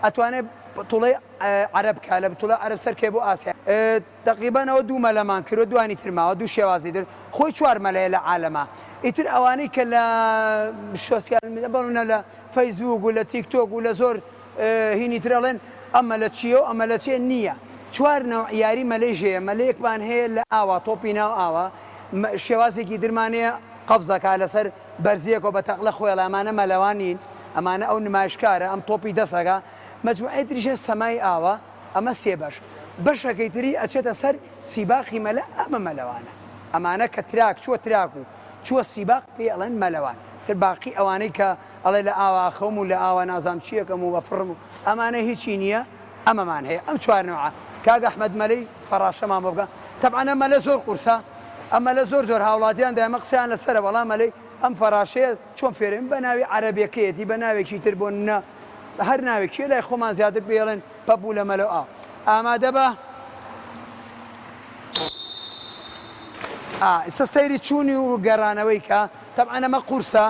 ئەتوانێ بتوڵەی عەرەب بکا لە بتوڵەی عەرەب سەرکەوێ بۆ ئاسیا تەقریبەن ئەوە دوو مەلەمان کردوە دوانی تر ماوە دوو شێوازی تر خۆی چوار مەلەیە لە عالەما ئیتر ئەوانەی کە لە شۆسیال بەڵونە لە فەیسبوک و لە تیک تۆک و لە زۆر هینی تر ئەڵێن ئەم مەلە چییە و ئەم مەلە چییە نییە چوار نەوع یاری مەلەیش هەیە مەلەیەکمان هەیە لە ئاوا تۆپی ناو ئاوا شێوازێکی درمان هەیە قەبزەکە لەسەر بەرزیەکەوە بە تەقلە خۆیڵە ئەمانە مەلەوان نین ئەمانە ئەو نمایشکارە ئەم تۆپی دەسەکە مەجموعەی تریش هەیە سەمای ئاوە ئەمە سێ بەش بەشەکەی تری ئەچێتە سەر سیباقی مەلە ئەمە مەلەوانە ئەمانە کە تراک چووە تراک و چووە سیباق پێی ئەڵێن مەلەوان تر باقی ئەوانەی کە ئەڵێ لە ئاوا ئەخەوم و لە ئاوا نازانم چیەکەم و ئەفڕم و ئەمانە هیچی نییە ئەمەمان هەیە ئەم چوار نەوعە کاک ئەحمەد مەلەی فەڕاشەمان بۆ بکە تەبعەن ئەم مەلە زۆر قورسە ئەم مەلە زۆر زۆر هاوڵاتیان دایمە قسەیان لەسەرە بەڵام مەلەی ئەم فەراشەیە چۆن فێرن بە ناوی عەرەبیەکەیەتی بە ناوێکی تر بۆ نە هەر ناوێک کێ لای خۆمان زیاتر پێڵێن پەپوولە مەلە ئا ئامادە بە ئا ئیستا سەیری چوونی و گەڕانەوەی کە تەبعەن ئەمە قورسە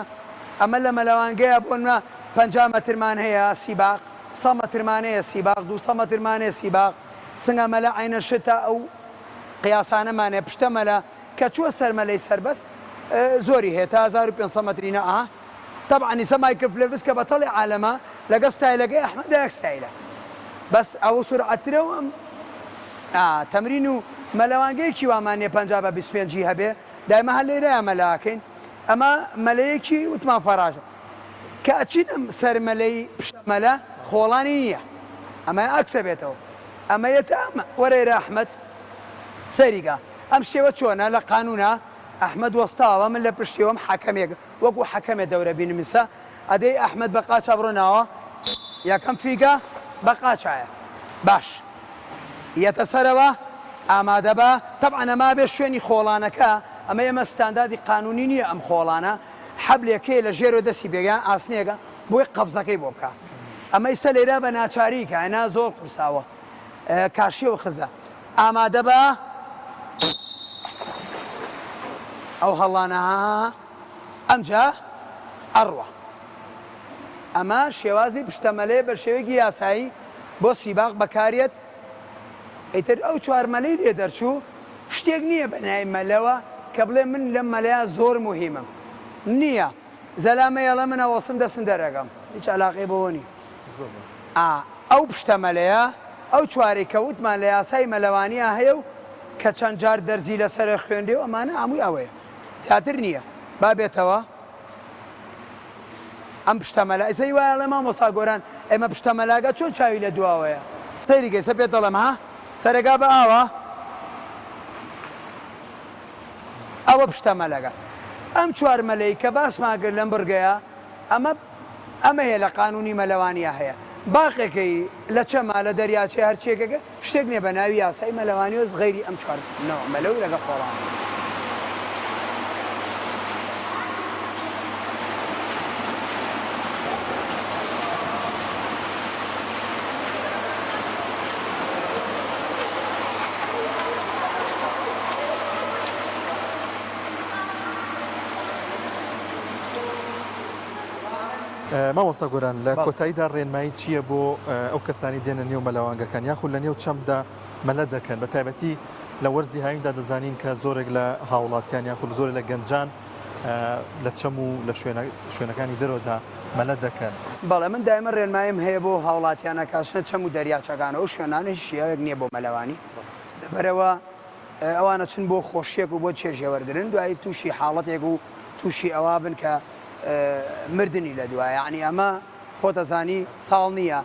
ئەمە لە مەلەوانگەیە بۆ نمە 50 مەترمان هەیە سیباق سە مەترمان هەیە سیباق دوو مەترمان هەیە سیباق سنگە مەلە عەینە شتە ئەو قیاسانەمان هەیە پشتە مەلە کە چووە سەر مەلەی سەربەست زۆری هەیە تا 1500 مەتری نا ئا تەبعەن ئیسە مایکل فلێپس کە بەتەڵی عالەمە لەگەڵ ستایلەکەی ئەحمەدا یەک ستایلە بەس ئەو سورعەترە و ئەم ئا تەمرین و مەلەوانگەیەکی وامان نیە 50 بە 25 ی هەبێ دایمە هەر لێرەیا مەلاکەین ئەمە مەلەیەکی وتمان فەراژە کە ئەچین ئەم سەر مەلەی پشتە مەلە خۆڵانی نییە ئەمە ئەکسە بێتەوە ئەمە یەتە ئەمە وەرەیرە ئەحمەد سەیری کە ئەم شێوە چۆنە لە قانونا ئەحمەد وەستاوە من لە پشتیەوەم حەکەمێک وەکو حەکەمێ دەورە بینم ئیستا ئەدەی ئەحمەد بە قاچا بڕۆ ناوە یەکەم فیکە بە قاچایە باش یەتە سەرەوە ئامادە بە تەبعەن ئەمە بێ شوێنی خۆڵانەکە ئەمە ئێمە ستانداردی قانونی نییە ئەم خۆڵانە حەبلێک هەیە لە ژێرەوە دەستی پێ یان ئاسنێکە بۆی قەفزەکەی بۆ بکا ئەمە ئیستا لێرە بە ناچاری کە نا زۆر قورساوە کاشیە و خزە ئامادە بە ئەو هەڵانە ئەمجا ئەڕوا ئەمە شێوازی پشتەمەلەیە بە شێوەیەکی یاسایی بۆ سیباق بەکاریەت ئیتر ئەو چوار مەلەی لێ دەرچوو شتێک نییە بە ناوی مەلەوە کە بڵێ من لەم مەلەیا زۆر موهیمم نییە زەلامە یەڵێ من ئەوەسم دەسم دەرەکەم هیچ عەلاقەی بەوە نییە ئا ئەو پشتە مەلەیە ئەو چوارەی کە وتمان لە یاسای مەلەوانیا هەیە و کە چەند جار دەرزی لەسەرە خوێنرێ و ئەمانە هەمووی ئەوەیە زیاتر نییە با بێتەوە ئەم پشتە مەلا ئیسە هی وایە ئەڵێ مامۆستا گۆران ئێمە پشتە مەلاگە چۆن چاوی لە دواوەیە سەیری کە ئیسە پێت دەڵێم ها سەرەگا بە ئاوە ئەوە پشتە مەلەگە ئەم چوار مەلەی کە باسمان کرد لەم بڕگەیە ئەمە. ئەمەیە لە قانونی مەلەوانیا هەیە باقێکەی لە چەما لە دەریاچەی هەرچیەکەکە شتێک نیە بە ناوی یاسای مەلەوانی وەس غەیری ئەم چوار نەوع مەلە و لەگەڵ خۆڵان. مامۆستا گۆران لە کۆتاییدا ڕێنمایی چییە بۆ ئەو کەسانی دێنە نێو مەلەوانگەکان یاخود لە نێو چەمدا مەلە دەکەن بە تایبەتی لە وەرزی هاویندا دەزانین کە زۆرێک لە هاوڵاتیان یاخود زۆرێک لە گەنجان لە چەم و لە شوێنەکانی دەرەوەدا مەلە دەکەن. بەڵێ من دایمە ڕێنماییم هەیە بۆ هاوڵاتیانە کە ئەچنە چەم و دەریاچەکان ئەو شوێنانە هیچ شیاوێک نییە بۆ مەلەوانی لەبەرئەوە ئەوان ئەچن بۆ خۆشیەک و بۆ چێژێ وەرگرن دوایی تووشی حاڵەتێک و تووشی ئەوە بن کە مردنی لە دوایە یەعنی ئەمە خۆت ئەزانی ساڵ نییە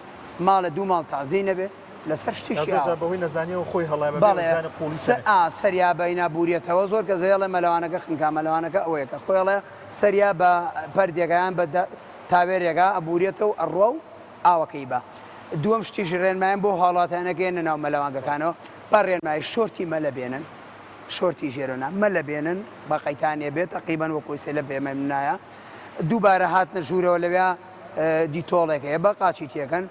ماڵێ دوو ماڵ تەعزیەی نەبێ لەسەر شتێکی زۆر جار بەهۆی نەزانیەوە خۆی هەڵایە بەبێ بەڵێ بزانێ قووڵی سە چەنێ. ئا سەریا بە ئینا بوریەتەوە زۆر کەس ئەڵێ مەلەوانەکە خنکا مەلەوانەکە ئەوەیە کە خۆی ئەڵێ سەریا بە پەردێکا یان بە تاوێرێکا ئەبوریەتەوە ئەڕوا و ئاوەکەی بە دووەم شتیش ڕێنمایم بۆ هاوڵاتیانەکە یەنە ناو مەلەوانگەکانەوە با ڕێنمایی شۆرتی مەلە بێنن شۆرتی ژێرۆنا مەلە بێنن بە قەیتانێ بێت تەقریبەن وەکو ئیسێ لە پێمەنایە دووبارە هاتنە ژوورەوە لەویا دیتۆڵێک هەیە بە قاچی تێکەن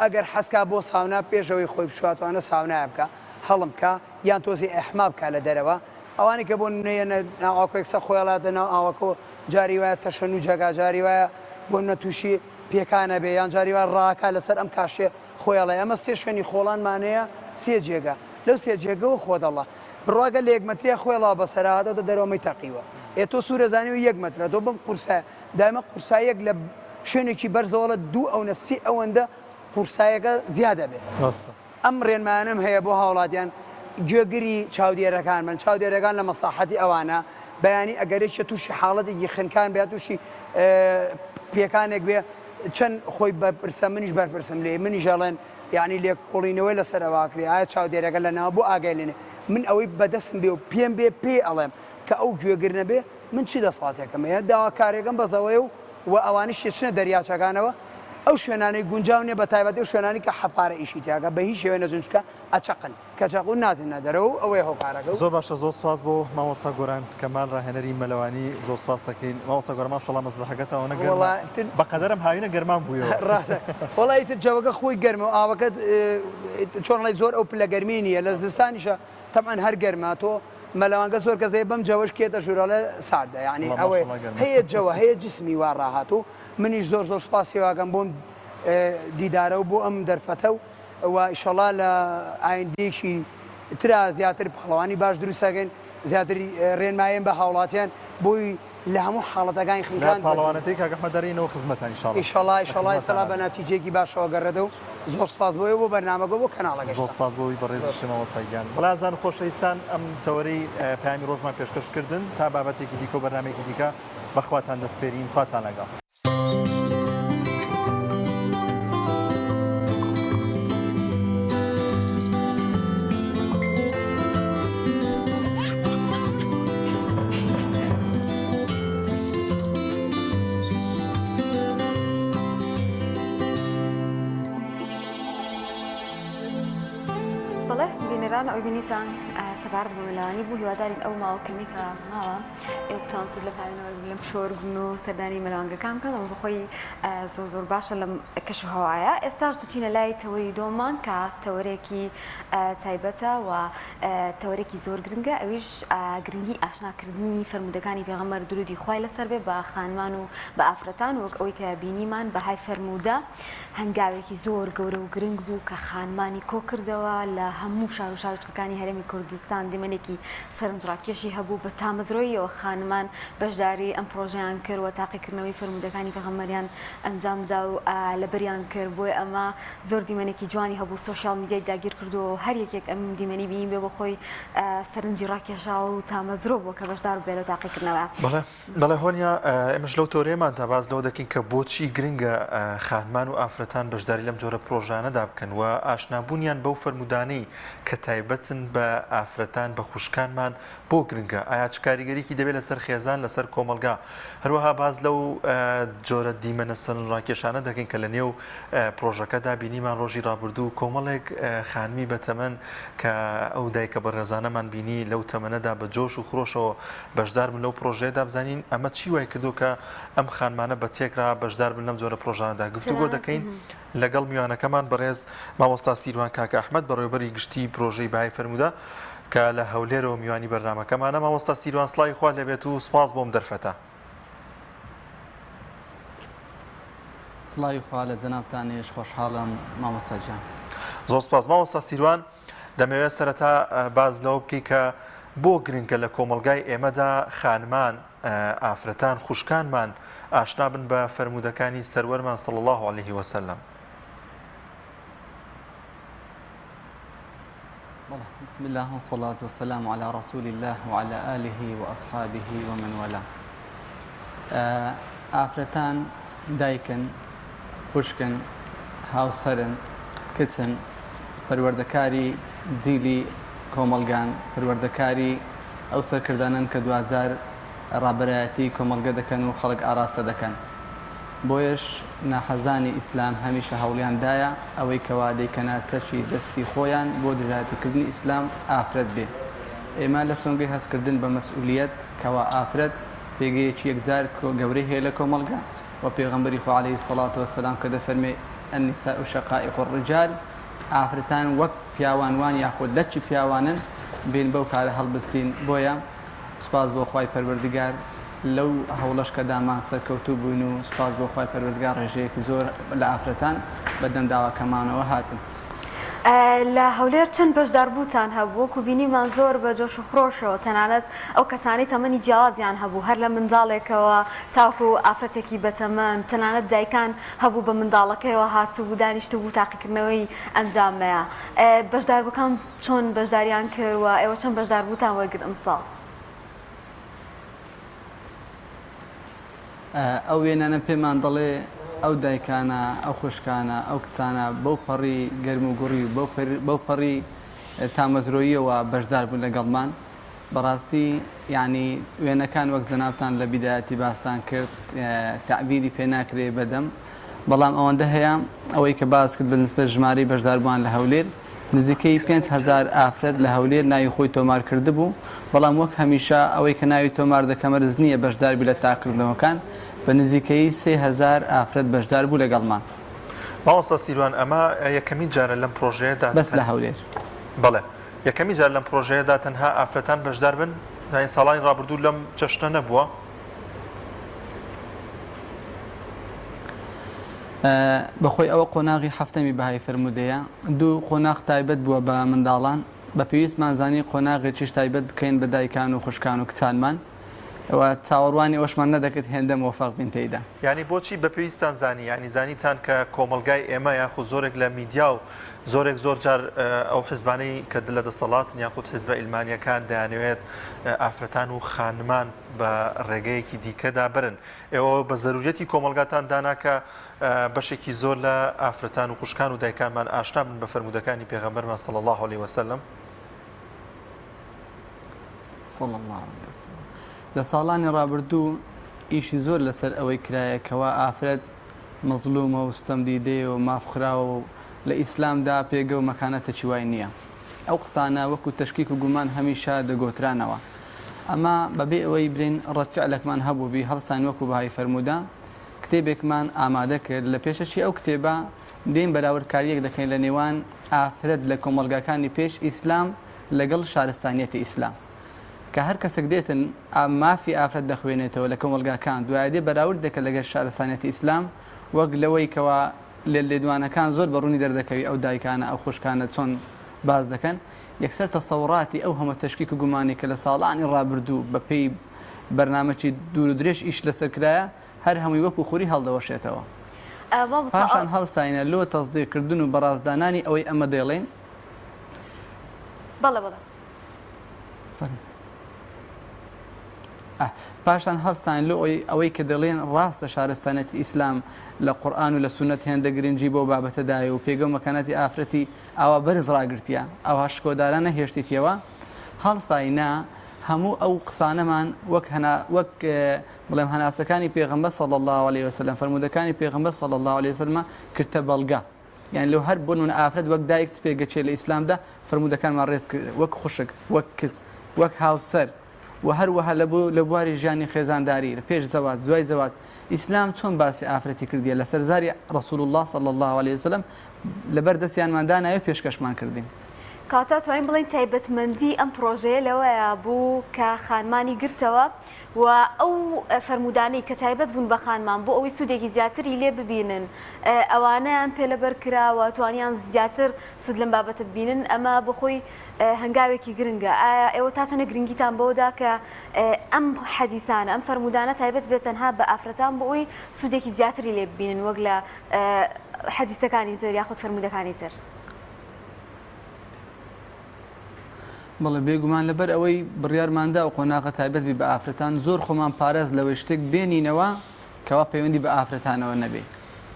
ئەگەر حەزکا بۆ ساونا پێش ئەوەی خۆی بشواتوانە ساونایە بکا هەڵم بکا یان تۆزی ئیحما بکا لە دەرەوە ئەوانەی کە بۆ نمونە یەنە ناو ئاوەکە یەکسەر خۆی ئەڵاتە ناو ئاوەکەوە جاری وایە تەشەنوج ئەکا جاری وایە بۆ نمونە تووشی پێکان ئەبێ یان جاری وایە ڕاکا لەسەر ئەم کاشێ خۆی ئەڵێ ئەمە سێ شوێنی خۆڵانمان هەیە سێ جێگە لەو سێ جێگەوە خۆت ئەڵا بڕواکە لە یەک مەتریا خۆی ئەڵا بەسەرا هاتۆتە دەرەوە مەی تەقیوە ئێ تۆ سوورە زانیوە یەک مەترە تۆ بەم قورسایە دایمە قورساییەک لە شوێنێکی بەرزەوەڵە دوو ئەونە سێ ئەوەندە قورسایەکە زیاد ئەبێ. ڕاستە. ئەم ڕێنمایانەم هەیە بۆ هاوڵاتیان گوێگری چاودێرەکان بن، چاودێرەکان لە مەسڵەحەتی ئەوانە، بەیانی ئەگەر یەکێ تووشی حاڵەتێکی خنکان بێ یا تووشی پێکانێک بێ چەند خۆی بەرپرسە منیش بەرپرسم لێی، منیش ئەڵێن یانی لێکۆڵینەوەی لەسەر ئەوە ئەکرێ ئایا چاودێرەکە لە ناو بۆ ئاگای لێ نیە، من ئەوەی بەدەستم بێ و پێم بێ پێی ئەڵێم کە ئەو گوێگر نەبێ من چ دەسەڵاتێکم هەیە داواکارێکم بەس ئەوەیە و و ئەوانیش دەچنە دەریاچەکانەوە ئەو شوێنانەی گونجاو نیە بە تایبەتی ئەو شوێنانەی کە حەپارە ئیشی تیاکە بە هیچ شێوەیە نەچن چونکە ئەچەقن کە چەقون ناتنە دەرەوە و ئەوەیە هۆکارەکە و زۆر باشە زۆر سپاس بۆ مامۆستا گۆران کەمال ڕاهێنەری مەلەوانی زۆر سپاس دەکەین مامۆستا گۆران ماشەڵا مەزبەحەکەتان ئەوەنە گەرمە وەڵا ئیتر بەقەدەرم هاوینە گەرمان بوویەوە ڕاستە وەڵا ئیتر جەوەکە خۆی گەرمە و ئاوەکە چۆن ئەڵێی زۆر ئەو پلە گەرمی نییە لە زستانیشە تەبعەن هەر گەرمە تۆ مەلەوانگە زۆر کەس هەیە بەم جەوەش کێتە ژوور ئەڵێ ساردە یعنی وەڵا ئەوەیە ماشەڵا گەرمە هەیە جەوە هەیە جسمی وا ڕاهاتوو منیش زۆر زۆر سوپاسی واکەم بۆم دیدارە و بۆ ئەم دەرفەتە و و ئیشەڵا لە ئایندەیەکی ترا زیاتر پاڵەوانی باش دروستەکەین زیاتر ڕێنماییم بە هاوڵاتیان بۆی لە هەموو حاڵەتەکانی لە خنکان بەدوور. پاڵەوانەتەی کاک ئەحمەد دەرێینەوە خزمەتان ئیشاڵا ئیشەڵا لە ئیشەڵا ئیسەڵا خزمەتان بە نەتیجەیەکی باشەوە گەڕێتەوە زۆر سوپاس بۆ ئێوە بۆ بەرنامەکە و بۆ زۆر کەناڵەکەشتان. سپاس بۆ زۆر بەڕێزیشت سوپاس. مامۆستا گیان. بەڵێ ئازیزان و خۆشەویستان ئەم تەوەرەی پەیامی ڕۆژمان پێشکەش کردن تا بابەتێکی دیکە و بەرنامەیەکی دیکە بە خواتان دەسپێرین خواتان لەگەڵ. بەڵێ بینەران ئەوەی بینیتان سەبارەت بە مەلەوانی بوو هیوادارین ئەو ماوە کەمی کە ماوە ئێوە بتوان سوود لە پاوێنەوە لەم شۆر بن و سەردانی مەلەوانگەکان بکەن ئەمە بەخۆی زۆر زۆر باشە لەم کەش و هەوایە ئێستاش دەچینە لای تەوەری دۆمان کە تەوەرێکی تایبەتە و تەوەرێکی زۆر گرنگە ئەویش گرنگی ئاشناکردنی فەرموودەکانی پێغەمبەر درودی خوای لەسەر بێ بە خانمان و بە ئافرەتان وەک ئەوەی کە بینیمان بەهای فەرموودە هەنگاوێکی زۆر گەورە و گرنگ بوو کە خانمانی کۆکردەوە لە هەموو شار و شارۆچکەکانی هەرێمی کوردستان دیمەنێکی سەرنجڕاکێشی هەبوو بە تامەزرۆییەوە خانمان بەشداری ئەم پڕۆژەیان کرد و تاقیکردنەوەی فەرموودەکانی پێغەمبەریان ئەنجامدا و لەبەریان کرد بۆیە ئەمە زۆر دیمەنێکی جوانی هەبوو سۆشیال میدیای داگیر کردووە و هەر یەکێک ئەم دیمەنی بینی بێ بۆ خۆی سەرنجی ڕاکێشا و تامەزرۆ بووە کە بەشدار بێ لەو تاقیکردنەوە. بەڵێ بەڵێ هۆنیا ئێمەش لەو تۆرەیەماندا باس لەوە دەکەین کە بۆچی گرنگە خانمان و ئافرەتان بەشداری لەم جۆرە پرۆژانەدا بکەن و ئاشنابوونیان بەو فەرموودانەی. کە تایبەتن بە ئافرەتان بە خوشکانمان بۆ گرنگە؟ ئایا چ کاریگەریی دەبێت لەسەر خێزان، لەسەر کۆمەڵگا؟ هەروەها باس لەو جۆرە دیمەنە سەرنجڕاکێشانە دەکەین کە لە نێو پرۆژەکەدا بینیمان ڕۆژی ڕابردوو کۆمەڵێک خانمی بەتەمەن کە ئەو دایکە بەڕێزانەمان بینی لەو تەمەنەدا بە جۆش و خرۆشەوە بەشدار بن لەو پرۆژەیەدا بزانین ئەمە چی وای کردو کە ئەم خانمانە بە تێکرا بەشدار بن لەم جۆرە پرۆژانەدا گفتوگۆ دەکەین لەگەڵ میوانەکەمان بەڕێز مامۆستا سیروان کاکە ئەحمەد بەڕێوەبەری گشتی پرۆژەی بای فەرموودە کە لە هەولێرەوە میوانی بەرنامەکەمانە مامۆستا سیروان سڵاوی خوات لێبێت و سپاس بۆم دەرفەتە. سڵاوی خوا لە جەنابتانیش خۆشحاڵم مامۆستا گیان. زۆر سپاس مامۆستا سیروان دەمەوێت سەرەتا باس لەوە بکەی کە بۆ گرنگە لە کۆمەڵگای ئێمەدا خانمان ئافرەتان خوشکانمان ئاشنا بن بە فەرموودەکانی سەروەرمان صلی اللە علیه وسلم. بسم الله والصلاة والسلام على رسول الله وعلى آله وأصحابه ومن والاه. ئافرەتان دایکن، خوشکن، هاوسەرن، کچن، پەروەردەکاری جیلی کۆمەڵگان، پەروەردەکاری ئەو سەرکردانەن کە دواجار ڕابەرایەتی کۆمەڵگە دەکەن و خەڵک ئاراستە دەکەن. بۆیەش ناحەزانی ئیسلام هەمیشە هەوڵیان دایە ئەوەی کەوا دەیکەنە چەکی دەستی خۆیان بۆ دژایەتیکردنی ئیسلام ئافرەت بێ. ئێمە لە سۆنگەی هەستکردن بە مەسئولیەت کەوا ئافرەت پێگەیەکی یەکجار گەورەی هەیە لە کۆمەڵگە و پێغەمبەری خوا علیە الصلوە والسلام کە دەفەرمێ النساء شقائق الرجال ئافرەتان وەک پیاوان وان یاخود لەچی پیاوانن بێین بەو کارە هەڵبستین بۆیە سوپاس بۆ خوای پەروەردگار لەو هەوڵەش کە دامان سەرکەوتوو بووین و سوپاس بۆ خوای پەروەردگار ڕێژەیەکی زۆر لە ئافرەتان بە دەم داواکەمانەوە هاتن. لە هەولێر چەند بەشداربووتان هەبوو؟ وەکو بینیمان زۆر بە جۆش و خرۆشەوە تەنانەت ئەو کەسانەی تەمەنی جیاوازیان هەبوو هەر لە منداڵێکەوە تاکو ئافرەتێکی بەتەمەن تەنانەت دایکان هەبوو بە منداڵەکەیەوە هاتبوو دانیشتبوو تاقیکردنەوەی ئەنجامەیە بەشداربووکان چۆن بەشداریان کرد و ئێوە چەند بەشداربووتان وەرگرت ئەمساڵ؟ ئەو وێنانە پێمان دەڵێ ئەو دایکانە، ئەو خوشکانە، ئەو کچانە بەو پەڕی گەرم و گوڕی و بەو پەڕی تامەزرۆییەوە بەشدار بوون لەگەڵمان. بەڕاستی یانی وێنەکان وەک جەنابتان لە بیدایەتی باستان کرد تەعبیری پێ ناکرێ بە دەم، بەڵام ئەوەندە هەیە ئەوەی کە باس کرد بە نسبەت ژمارەی بەشداربووان لە هەولێر نزیکەی 5000 ئافرەت لە هەولێر ناوی خۆی تۆمار کردبوو بەڵام وەک هەمیشە ئەوەی کە ناوی تۆمار دەکە مەرج نییە بەشداربی لە تاقیکردنەوەکان بە نزیکەیی 3000 ئافرەت بەشدار بوو لەگەڵمان. مامۆستا سیروان ئەمە یەکەمین جارە لەم پرۆژەیەدا بەس لە هەولێر. بەڵێ یەکەمین جار لەم پرۆژەیەدا تەنها ئافرەتان بەشدار بن یانی ساڵانی ڕابردوو لەم چەشنە نەبووە؟ بەخۆی ئەوە قۆناغی حەفتەمی بەهای فەرموودەیە، دوو قۆناغ تایبەت بووە بە منداڵان، بە پێویستمان زانی قۆناغێکیش تایبەت بکەین بە دایکان و خوشکان و کچانمان و چاوەڕوانی ئەوەشمان نەدەکرد هێندە مۆفەق بین تێیدا. یانی بۆچی بە پێویستتان زانی؟ یانی زانیتان کە کۆمەڵگای ئێمە یاخود زۆرێک لە میدیا و زۆرێک زۆر جار ئەو حزبانەی کە لە دەسەڵاتن یاخود حزبە عیلمانیەکان دەیانەوێت ئافرەتان و خانمان بە ڕێگەیەکی دیکەدا بەرن ئێوە بە زەروریەتی کۆمەڵگاتان دانا کە بەشێکی زۆر لە ئافرەتان و خوشکان و دایکانمان ئاشنا بن بە فەرموودەکانی پێغەمبەرمان صلی اللە علیه وسلم. صلی اللە علیه وسلم. لە ساڵانی ڕابردوو ئیشی زۆر لەسەر ئەوەی کرایە کەوا ئافرەت مەزڵومە و ستەمدیدەیە و مافخراوە و لە ئیسلامدا پێگە و مەکانەتەکی وای نییە. ئەو قسانە وەکو تەشکیک و گومان هەمیشە دەگۆترانەوە. ئەمە بەبێ ئەوەی برێین ڕەد فعلەکمان هەبووبی هەڵساین وەکو بەهای فەرموودە کتێبێکمان ئامادە کرد لە پێشەکی ئەو کتێبە دێین بەراوردکاریەک دەکەین لە نێوان ئافرەت لە کۆمەڵگاکانی پێش ئیسلام لەگەڵ شارستانیەتی ئیسلام کە هەر کەسێک دێتن مافی ئافرەت دەخوێنێتەوە لە کۆمەڵگاکان دوایە دێ بەراورد دەکە لەگەر شارستانیەتی ئیسلام وەک لەوەی کەوا لە لێدوانەکان زۆر بە ڕوونی دەردەکەوی ئەو دایکانە ئەو خوشکانە چۆن باس دەکەن یەکسەر تەسەوڕاتی ئەو هەمە تەشکیک و گومانەی کە لە ساڵانی ڕابردوو بە پێی بەرنامەکی دوور و درێژ ئیش لەسەر کرایە هەر هەمووی وەکو خوری هەڵدەوەشێتەوە. پاشان هەڵساینە لۆ تەسدیق کردن و بەڕاست دانانی ئەوەی ئەمە دەیڵێین. بەڵێ بەڵێ. فەرموو. پاشان هەڵساین لۆ ئەوەی کە دەڵێن ڕاستە شارستانیەتی ئیسلام لە قورئان و لە سوننەت هێندە گرنگی بەو بابەتە دایە و پێگە و مەکانەتی ئافرەتی ئاوا بەرز ڕاگرتیە ئاوها شکۆدارانە هێشتیتیەوە هەڵساینە هەموو ئەو قسانەمان وەک هەنا وەک بڵێم هەناسەکانی پێغەمبەر صلی اللە علیه وسلم فەرموودەکانی پێغەمبەر صلی اللە علیه وسلم کردە بەڵگە یان لۆ هەر بۆ نمونە ئافرەت وەک دایک چ پێگەچێ لە ئیسلامدا فەرموودەکانمان ڕێز کرد وەک خوشک وەک کچ وەک هاوسەر و هەروەها لە بۆ لە بواری ژیانی خێزانداری لە پێش زەواج دوای زەواج ئیسلام چۆن باسی ئافرەتی کردیە لەسەر زاری رسول اللە صلی اللە علیه وسلم لەبەر دەستیانمان دانایە و پێشکەشمان کردین. کەواتە ئەتوانین بڵێین تایبەتمەندی ئەم پڕۆژەیە لەوەیا بوو کە خانمانی گرتەوە و ئەو فەرموودانەی کە تایبەت بوون بە خانمان بۆ ئەوەی سوودێکی زیاتری لێ ببینن ئەوانەیان پێ لەبەر کرا و توانیان زیاتر سوود لەم بابەتە ببینن ئەمە بۆ خۆی هەنگاوێکی گرنگە ئایا ئێوە تا چەندە گرنگیتان بەوە دا کە ئەم حەدیسانە ئەم فەرموودانە تایبەت بێت تەنها بە ئافرەتان بۆ ئەوەی سوودێکی زیاتری لێ ببینن وەک لە حەدیسەکانی تر یاخود فەرموودەکانی تر؟ بەڵێ بێگومان لەبەر ئەوەی بڕیارمان دا ئەو قۆناغە تایبەت بی بە ئافرەتان زۆر خۆمان پاراست لەوەی شتێک بێنینەوە کەوا پەیوەندی بە ئافرەتانەوە نەبێ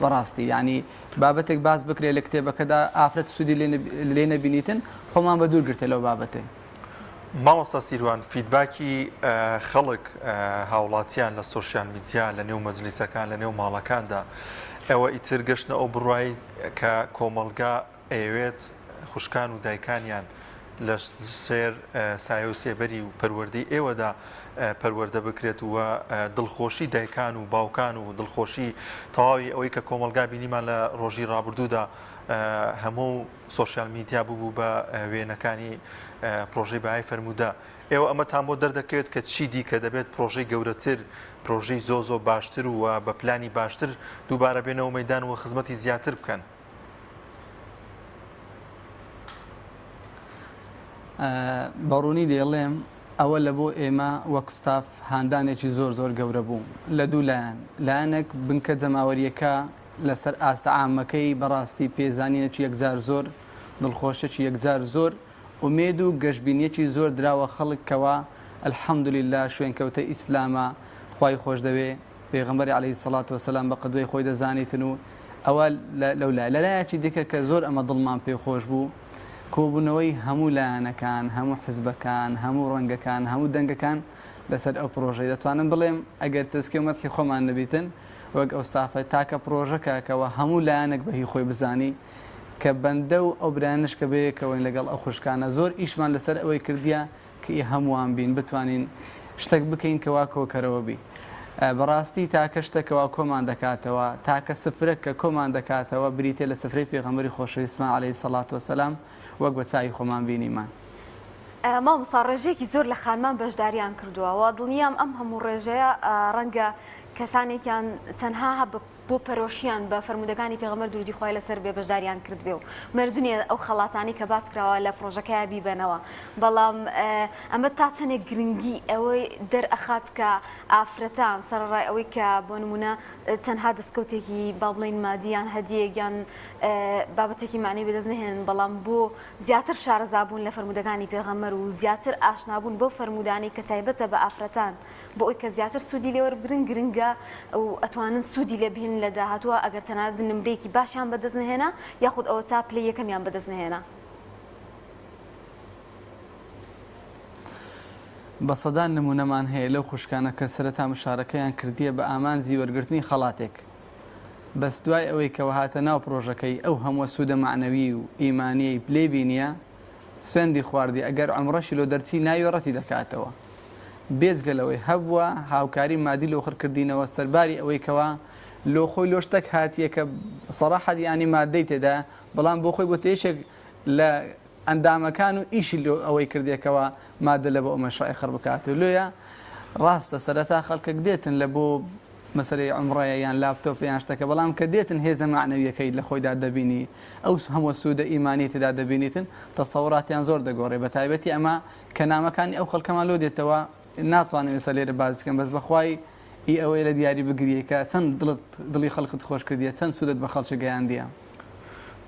بەڕاستی یعنی بابەتێک باس بکرێ لە کتێبەکەدا ئافرەت سوودی لێ نەبینیتن خۆمان بە دوور گرتە لەو بابەتێ. مامۆستا سیروان feedback ی خەڵک هاوڵاتیان لە social media لە نێو مەجلیسەکان لە نێو ماڵەکاندا ئەوە ئیتر گەشتنە ئەو بڕوای کە کۆمەڵگا ئەیەوێت خوشکان و دایکانیان لە ژێر سایە و سێبەری و پەروەردەی ئێوەدا پەروەردە بکرێت و دڵخۆشی دایکان و باوکان و دڵخۆشی تەواوی ئەوەی کە کۆمەڵگا بینیمان لە ڕۆژی ڕابردوودا هەموو social media ببوو بە وێنەکانی پرۆژەی بەهای فەرموودە ئێوە ئەمەتان بۆ دەردەکەوێت کە چی دیکە دەبێت پرۆژەی گەورەتر پرۆژەی زۆ زۆ باشتر و بە پلانی باشتر دووبارە بێنەوە مەدان و خزمەتی زیاتر بکەن. بە ڕوونی دەیڵێم ئەوە لە بۆ ئێمە وەک ستاف هاندانێکی زۆر زۆر گەورە بوو لە دوو لایەن، لایەنێک بنکە جەماوەرییەکە لەسەر ئاستە عامەکەی بەڕاستی پێزانینێکی یەکجار زۆر، دڵخۆشیەکی یەکجار زۆر، ئومێد و گەشبینیەکی زۆر دراوە خەڵک کەوا الحمدللە شوێنکەوتەی ئیسلامە خوای خۆشدەوێ، پێغەمبەری علیە الصلوە والسلام بە قدوەی خۆی دەزانیتن و ئەوە لەو لایە. لە لایەکی دیکە کە زۆر ئەمە دڵمان پێ خۆش بوو کۆبوونەوەی هەموو لایەنەکان، هەموو حزبەکان، هەموو ڕەنگەکان، هەموو دەنگەکان لەسەر ئەو پڕۆژەی. دەتوانم بڵێم ئەگەر تەزکیە و مەدحی خۆمان نەبیتن وەک ئەو ستافە تاکە پڕۆژەکە کەوا هەموو لایەنێک بە هی خۆی بزانی کە بەندە و ئەو برایانەش کە بەیەکەوەین لەگەڵ ئەو خوشکانە زۆر ئیشمان لەسەر ئەوەی کردیە کە ئی هەمووان بین بتوانین شتەک بکەین کە وا کۆکەرەوە بی. بەڕاستی تاکە شتە کە وا کۆمان دەکاتەوە، تاکە سفرە کە کۆمان دەکاتەوە بریتیە لە سفرەی پێغەمبەری خۆشەویستمان علیە الصلوە والسلام وەک بە چاوی خۆمان بینیمان. مامۆستا ڕێژەیەکی زۆر لە خانمان بەشداریان کردووە و دڵنیام ئەم هەموو ڕێژەیە ڕەنگە کەسانێکیان تەنها بە بۆ پەرۆشیان بە فەرموودەکانی پێغەمبەر دروودی خوای لەسەر بێ بەشداریان کردبێ و مەرج نییە ئەو خەڵاتانەی کە باس کراوە لە پڕۆژەکەیا بیبەنەوە بەڵام ئەمە تا چەندێک گرنگی ئەوەی دەرئەخات کە ئافرەتان سەرەڕای ئەوەی کە بۆ نمونە تەنها دەستکەوتێکی با بڵێین مادی یان هەدیەک یان بابەتێکی معنی بەدەست نەهێنن بەڵام بۆ زیاتر شارەزابوون لە فەرموودەکانی پێغەمبەر و زیاتر ئاشنابوون بەو فەرموودانەی کە تایبەتە بە ئافرەتان بۆ ئەوەی کە زیاتر سوودی لێ وەربگرن گرنگە و ئەتوانن سوودی لێ بهێنن لە داهاتووە ئەگەر تەنانەت نمرەیەکی باشیان بەدەست نەهێنا یاخود ئەوەتا پلەی یەکەمیان بەدەست نەهێنا. بە سەدان نموونەمان هەیە لەو خوشکانە کە سەرەتا مشارەکەیان کردیە بە ئامانجی وەرگرتنی خەڵاتێک بەس دوای ئەوەی کەوە هاتە ناو پڕۆژەکەی ئەو هەمووە سوودە مەعنەوی و ئیمانیەی لێ بینیە سوێندی خواردی ئەگەر عومڕەشی لۆ دەرچی ناوی ڕەتی دەکاتەوە بێجگە لەوەی هەبووە هاوکاری مادی لۆ خڕ کردینەوە سەرباری ئەوەی کەوا لۆ خۆی لۆ شتەک هاتیە کە سەراحەت یانی مادەی تێدایە بەڵام بۆ خۆی بۆتە یەکێک لە ئەندامەکان و ئیشی لۆ ئەوەی کردیە کەوا مادە لە بۆ ئەو مەشڕەی خڕ بکات و لۆیە ڕاستە سەرەتا خەڵکەک دێتن لە بۆ مەسەلەی عومڕەیە یان لاپتۆپە یان شتەکە بەڵام کە دێتن هێزە مەعنەویەکەی لە خۆیدا دەبینی ئەو هەموو سوودە ئیمانیەی تێدا دەبینیتن تەسەوڕاتیان زۆر دەگۆڕێ بەتایبەتی ئەمە کە نامەکانی ئەو خەڵکەمان لۆ دێتەوە ناتوانم ئێستا لێرە باس بکەم بەس بەخوای ئی ئەوەیە لە دیاری بگریە کە چەند دڵت دڵی خەڵکت خۆش کردیە چەند سوودت بە خەڵکی گەیاندیە.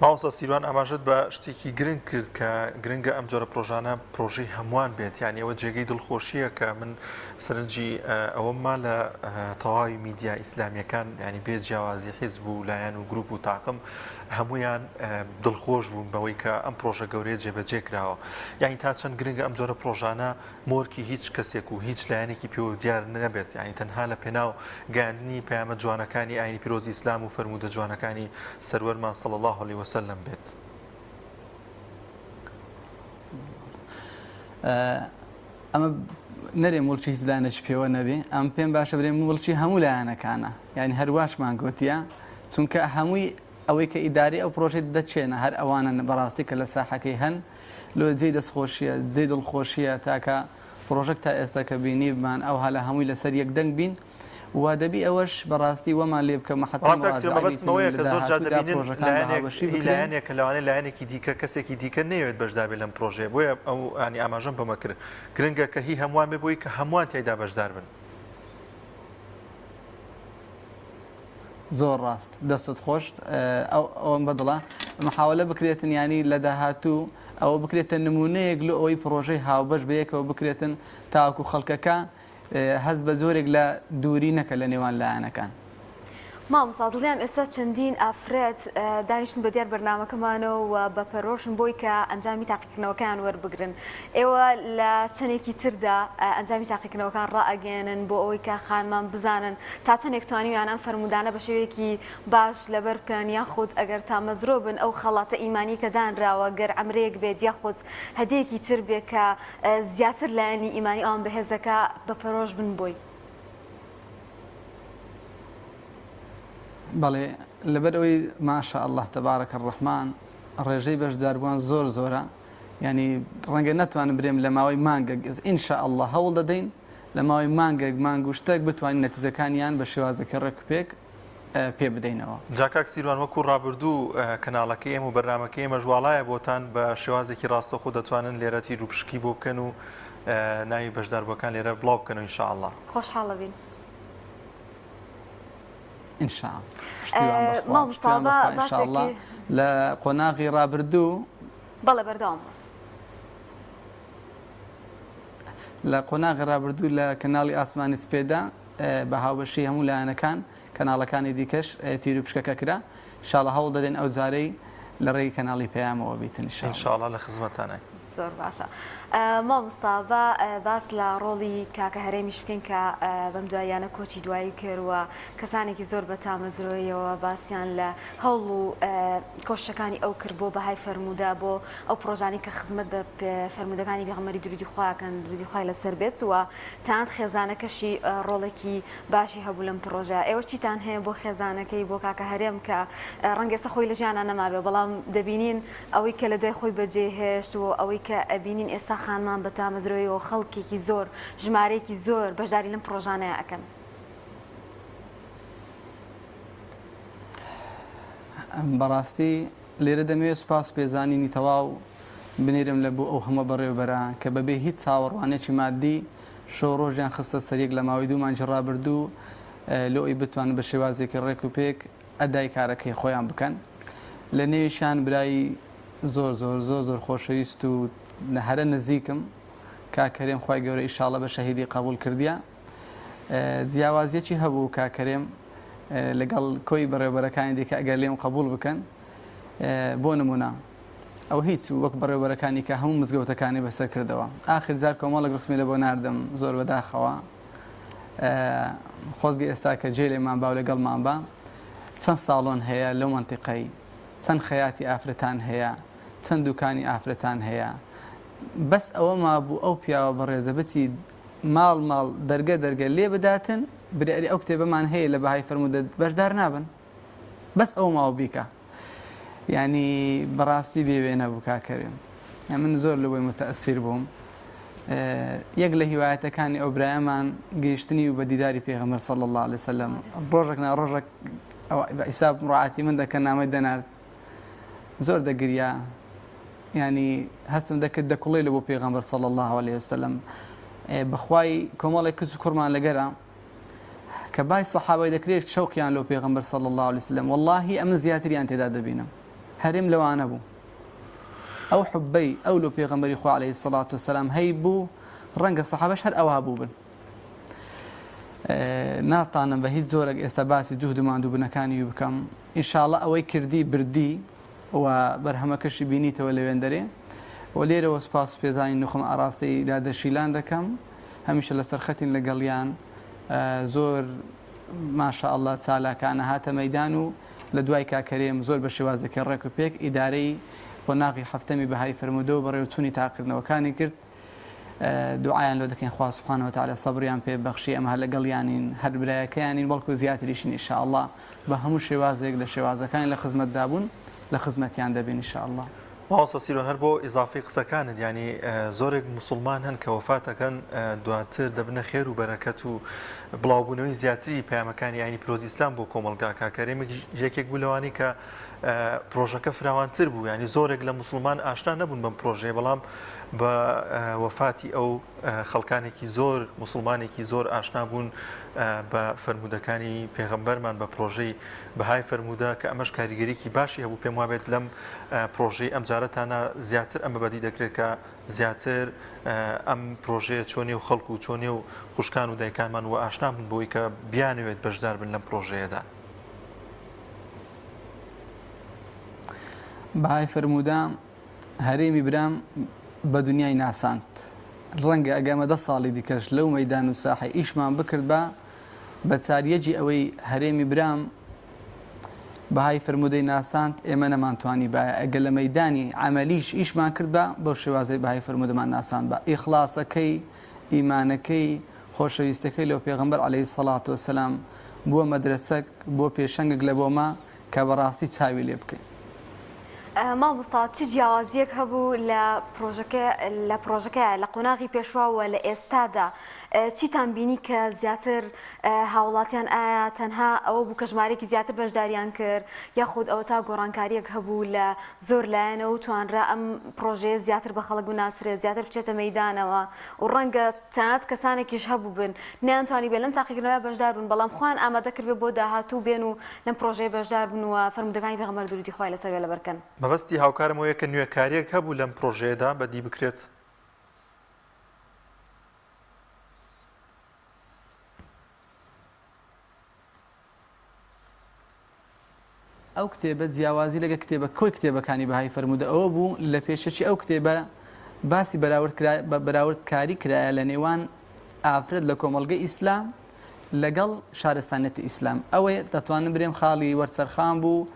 مامۆستا سیروان ئاماژەت بە شتێکی گرنگ کرد کە گرنگە ئەم جۆرە پرۆژانە پرۆژەی هەمووان بێت یانی ئەوە جێگەی دڵخۆشیە کە من سەرنجی ئەوەم ما لە تەواوی میدیا ئیسلامیەکان ینی بێ جیاوازی حیزب و لایەن و گروپ و تاقم هەمویان دڵخۆش بوون بەوەی کە ئەم پرۆژە گەورەیە جێبەجێ کراوە یعنی تا چەند گرنگە ئەم جۆرە پرۆژانە مۆرکی هیچ کەسێک و هیچ لایەنێکی پێوە دیار نەبێت یانی تەنها لە پێناو گەیاندنی پەیامە جوانەکانی ئاینی پیرۆزی ئیسلام و فەرموودە جوانەکانی سەروەرمان صلی اللە علیە وسلم بێت. ئەمە نەرێ موڵکی هیچ لایەنێکی پێوە نەبێ ئەم پێم باشە برێ موڵکی هەموو لایەنەکانە یعنی هەرواشمان گوتیە چونکە هەمووی ئەوەی کە ئیداری ئەو پرۆژەی دەچێنە هەر ئەوانن بەڕاستی کە لە ساحەکەی هەن لۆ جێی دەستخۆشیە جێی دڵخۆشیە تاکە پڕۆژەک تا ئێستا کە بینیبمان ئەوها لە هەمووی لەسەر یەک دەنگ بین و دەبی ئەوەش بەڕاستی وەمان لێ بکە مەحەتە بەڵام کاک سیرۆ مڕاجەعە مەبەستم بیتن و ئەوەیە لە کە زۆر جار داهاتوودا دەبینن پڕۆژەکان بە لایەنێک هاوبەشی هی بکرێن. لایەنێک کە لەوانەیە لایەنێکی دیکە کەسێکی دیکە نەیەوێت بەشدار بێت لەم پڕۆژەیە بۆیە ئەو یانی ئاماژەم بەمە کرد گرنگە کە هی هەمووان بێ بۆی کە هەمووان تیایدا بەشدار بن. زۆر ڕاست دەستت خۆش ئەوەم بەدڵە محاولە بکرێتن یانی لە داهاتوو ئەوە بکرێتە نمونەیەک لۆ ئەوەی پڕۆژەی هاوبەش بەیەکەوە بکرێتن تاوەکو خەڵکەکە هەست بە جۆرێک لە دووری نەکە لە نێوان لایەنەکان. مامۆستا دڵنیام ئێستا چەندین ئافرەت دانیشتن بە دیار بەرنامەکەمانەوە و بە پەرۆشن بۆی کە ئەنجامی تاقیکردنەوەکەیان وەربگرن ئێوە لە چەندێکی تردا ئەنجامی تاقیکردنەوەکان ڕائەگەیەنن بۆ ئەوەی کە خانمان بزانن تا چەندێک توانیویان ئەم فەرموودانە بە شێوەیەکی باش لەبەر بکەن یاخود ئەگەر تامەزرۆ بن ئەو خەڵاتە ئیمانی کە دانراوە گەر عەمرەیەک بێت یاخود هەدیەکی تر بێ کە زیاتر لایەنی ئیمانی ئەوان بەهێزەکە بە پەرۆش بن بۆی. بەڵێ لەبەر ئەوەی ماشاء اللە تبارک الرحمن ڕێژەی بەشداربووان زۆر زۆرە یعنی ڕەنگە نەتوانم برێم لە ماوەی مانگێک ان شاء اللە هەوڵ دەدەین لە ماوەی مانگێک مانگ و شتێک بتوانین نەتیجەکانیان بە شێوازێکی ڕێک و پێک پێ بدەینەوە. جا کاک سیروان وەکو ڕابردوو کەناڵەکەی ئێمە و بەرنامەکەی ئێمەش واڵایە بۆتان بە شێوازێکی ڕاستەوخۆ دەتوانن لێرە تیروپشکی بۆ بکەن و ناوی بەشداربووەکان لێرە بڵاو بکەنەوە ان شاء اللە. خۆشحاڵ ئەبین. ان شاء اللە پشتیوان بەخوا مامۆستا پشتیوان با بەخوا ان شاء اللە باسێکی لە قۆناغی ڕابردوو بەڵێ بەردەوام بە. لە قۆناغی ڕابردوو لە کەناڵی ئاسمانی سپێدە بە هاوبەشی هەموو لایەنەکان کەناڵەکانی دیکەش تیروپشکەکە کرا ان شاء اللە هەوڵ دەدەین ئەو جارەی لە ڕێی کەناڵی پەیامەوە بیتن ان شاء ان اللە. شاء اللە لە خزمەتتانین. زۆر باشە مامۆستا با باس لە ڕۆڵی کاکە هەرێمیش بکەین کە بەم دواییانە کۆچی دوایی کرد و کەسانێکی زۆر بە تامەزرۆیەوە باسیان لە هەوڵ و کۆششەکانی ئەو کرد بۆ بەهای فەرموودە بۆ ئەو پڕۆژانەی کە خزمەت بە فەرموودەکانی پێغەمبەری درودی خوا کەن درودی خوای لەسەر بێت و تەنانەت خێزانەکەشی ڕۆڵێکی باشی هەبوو لەم پڕۆژە ئێوە چیتان هەیە بۆ خێزانەکەی بۆ کاکە هەرێم کە ڕەنگە ئێستا خۆی لە ژیانا نەمابێ بەڵام دەبینین ئەوەی کە لە دوای خۆی بەجێ هێشت و ئەوەی کە ئەبینین ئێستا خانمان بە تامەزرۆیەوە خەڵکێکی زۆر ژمارەیەکی زۆر بەشداری لەم پڕۆژانەیە ئەکەن. بەڕاستی لێرە دەمەوێت سوپاس و پێزانینی تەواو بنێرم لە بۆ ئەو هەموو بەڕێوەبەرە کە بەبێ هیچ چاوەڕوانێکی مادی شەو ڕۆژیان خستە سەریەک لە ماوەی دوو مانگی ڕابردوو لۆ ئەوی بتوانن بە شێوازێکی ڕێک و پێک ئەدای کارەکەی خۆیان بکەن لە نێویشیان برای زۆر زۆر زۆر زۆر خۆشەویست و هەرە نزیکم کاک کەرێم خوای گەورە ئیشاڵە بە شەهیدی قەبوڵ کردیە جیاوازیەکی هەبوو کاک کەرێم لەگەڵ کۆی بەڕێوبەرەکانی دیکە ئەگەر لێم قبول بکەن بۆ نمونە ئەو هیچ وەک بەڕێوبەرەکانی کە هەموو مزگەوتەکانی بەسەر کردەوە ئاخر جار کۆمەڵێک ڕسمی لە بۆ ناردم زۆر بەداخەوە خۆزگە ئێستا کە جێ لێمان باو لەگەڵمان با چەند ساڵۆن هەیە لەو مەنتیقەی چەند خەیاتی ئافرەتان هەیە چەند دوکانی ئافرەتان هەیە بەس ئەوە مابوو ئەو پیاوە بەڕێزە بچی ماڵ ماڵ دەرگە دەرگە لێ بداتن برێ ئەرێ ئەو کتێبەمان هەیە لە بەهای فەرموودە بەشدار نابن بەس ئەو ماوە بیکە یعنی بەڕاستی بێ وێنە بوو کاک کەریم من زۆر لەوەی متەسیر بووم یەک لە هیوایەتەکانی ئەو برایەمان گەیشتنی و بە دیداری پێغەمبەر صلی الله علیه وسلم ڕۆژێک نا ڕۆژێک بە حیساب مڕاعاتی من دەکەن نامەی دەنارد زۆر دەگریا یانی هەستم دەکرد دەکوڵێ لە بۆ پێغەمبەر صلی الله علیه وسلم بەخوای کۆمەڵێک کچ و کوڕمان لەگەرە کە بای سەحابەی دەکرێت شەوقیان لۆ پێغەمبەر صلی الله علیه وسلم واللهی ئەمن زیاتریان تێدا دەبینم. هەرێم لەوانە بوو. ئەو حوببەی ئەو لۆ پێغەمبەری خوا علیە الصلوة والسلام هەیبوو ڕەنگە سەحابەش هەر ئەوها بووبن. ناتانم بە هیچ جۆرێک ئێستا باسی جوهد و ماندووبنەکانی وی بکەم. ان شاء اللە ئەوەی کردی بردی و بەرهەمەکەشی بینیتەوە لەوێندەرێ و لێرەوە سوپاس و پێزانین نوخم ئاڕاستەی دادە شیلان دەکەم هەمیشە لەسەر خەتین لەگەڵیان زۆر ماشاء اللە چالاکانە هاتە مەیدان و لە دوای کاک هەرێم زۆر بە شێوازێکی ڕێک و پێک ئیدارەی قۆناغی حەفتەمی بەهای فەرموودە و بەڕێوەچوونی تاقیکردنەوەکانی کرد دوعایان لۆ دەکەین خوا سبحانە وتعالی سەبریان پێ بەخشی ئەمە هەر لەگەڵیانین هەر برایەکەیانین بەڵکو زیاتریشین ان شاء اللە بە هەموو شێوازێک لە شێوازەکانی لە خزمەتدا بوون لە خزمەتیان دەبین ان شاء اللە. مامۆستا سیروان هەر بۆ ئیزافەی قسەکانت یانی زۆرێک موسڵمان هەن کە وەفات ئەکەن دواتر دەبنە خێر و بەرەکەت و بڵاوبوونەوەی زیاتری پەیامەکانی ئاینی پیرۆزی ئیسلام بۆ کۆمەڵگا کاک هەرێم یەکێک بوو لەوانەی کە پرۆژەکە فراوانتر بوو ینی زۆرێک لە موسڵمان ئاشنا نەبوون بەم پرۆژەیە بەڵام بە وەفاتی ئەو خەڵکانێکی زۆر موسڵمانێکی زۆر ئاشنا بوون بە فەرموودەکانی پێغەمبەرمان بە پرۆژەی بەهای فەرموودە کە ئەمەش کاریگەریکی باشی هەبوو پێم وابێت لەم پرۆژەی ئەمجارەتانە زیاتر ئەمە بەدی دەکرێت کە زیاتر ئەم پرۆژەیە چۆ نێو خەڵک و چۆ نێو خوشکان و دایکانمان و ئاشنا بن بۆی کە بیانەوێت بەشدار بن لەم پرۆژەیەدا. بەهای فەرموودە هەرێمی برام بە دنیای ناساند. ڕەنگە ئەگە ئەمە دە ساڵی دیکەش لەو مەیدان و ساحەی ئیشمان بکردبا بە چاریەکی ئەوەی هەرێمی برام بەهای فەرموودەی ناساند ئێمە نەمانتوانیبایە ئەگە لە مەیدانی عەمەلیش ئیشمان کردبا بەو شێوازەی بەهای فەرموودەمان ناساندبا ئیخڵاسەکەی ئیمانەکەی خۆشەویستەکەی لۆ پێغەمبەر عەلەیهی سەڵات وەسەلام بووە مەدرەسەک بووە پێشەنگێک لە بۆما کە بەڕاستی چاوی لێ بکەین. مامۆستا چ جیاوازیەک هەبوو لە پرۆژەکە لە پرۆژەکەیا لە قۆناغی پێشوا و لە ئێستادا چیتان بینی کە زیاتر هاوڵاتیان ئایا تەنها ئەوە بوو کە ژمارەیەکی زیاتر بەشداریان کرد یاخود ئەوەتا گۆڕانکاریەک هەبوو لە زۆر لایەنەوە و توانرا ئەم پرۆژەیە زیاتر بە خەڵک بناسرێت زیاتر بچێتە مەیدانەوە و ڕەنگە تەنانەت کەسانێکیش هەبووبن نەیانتوانیبێ لەم تاقیکردنەوەیە بەشدار بن بەڵام خۆیان ئامادە کردبێ بۆ داهاتوو بێن و لەم پڕۆژەیە بەشدار بن و فەرموودەکانی پێغەمبەر دروودی خوای لەسەر بێ لەبەر کەن. مەبەستی هاوکارم ئەوەیە کە نوێکارییەک هەبوو لەم پڕۆژەیەدا بەدی بکرێت. ئەو کتێبە جیاوازی لەگە کتێبە کۆی کتێبەکانی بەهای فەرموودە ئەوە بوو لە پێشەکی ئەو کتێبە باسی بەراورد کرا بە بەراورد کاری کرایە لە نێوان ئافرەت لە کۆمەڵگەی ئیسلام لەگەڵ شارستانیەتی ئیسلام ئەوەیە دەتوانم برێم خاڵی وەرچەرخان بوو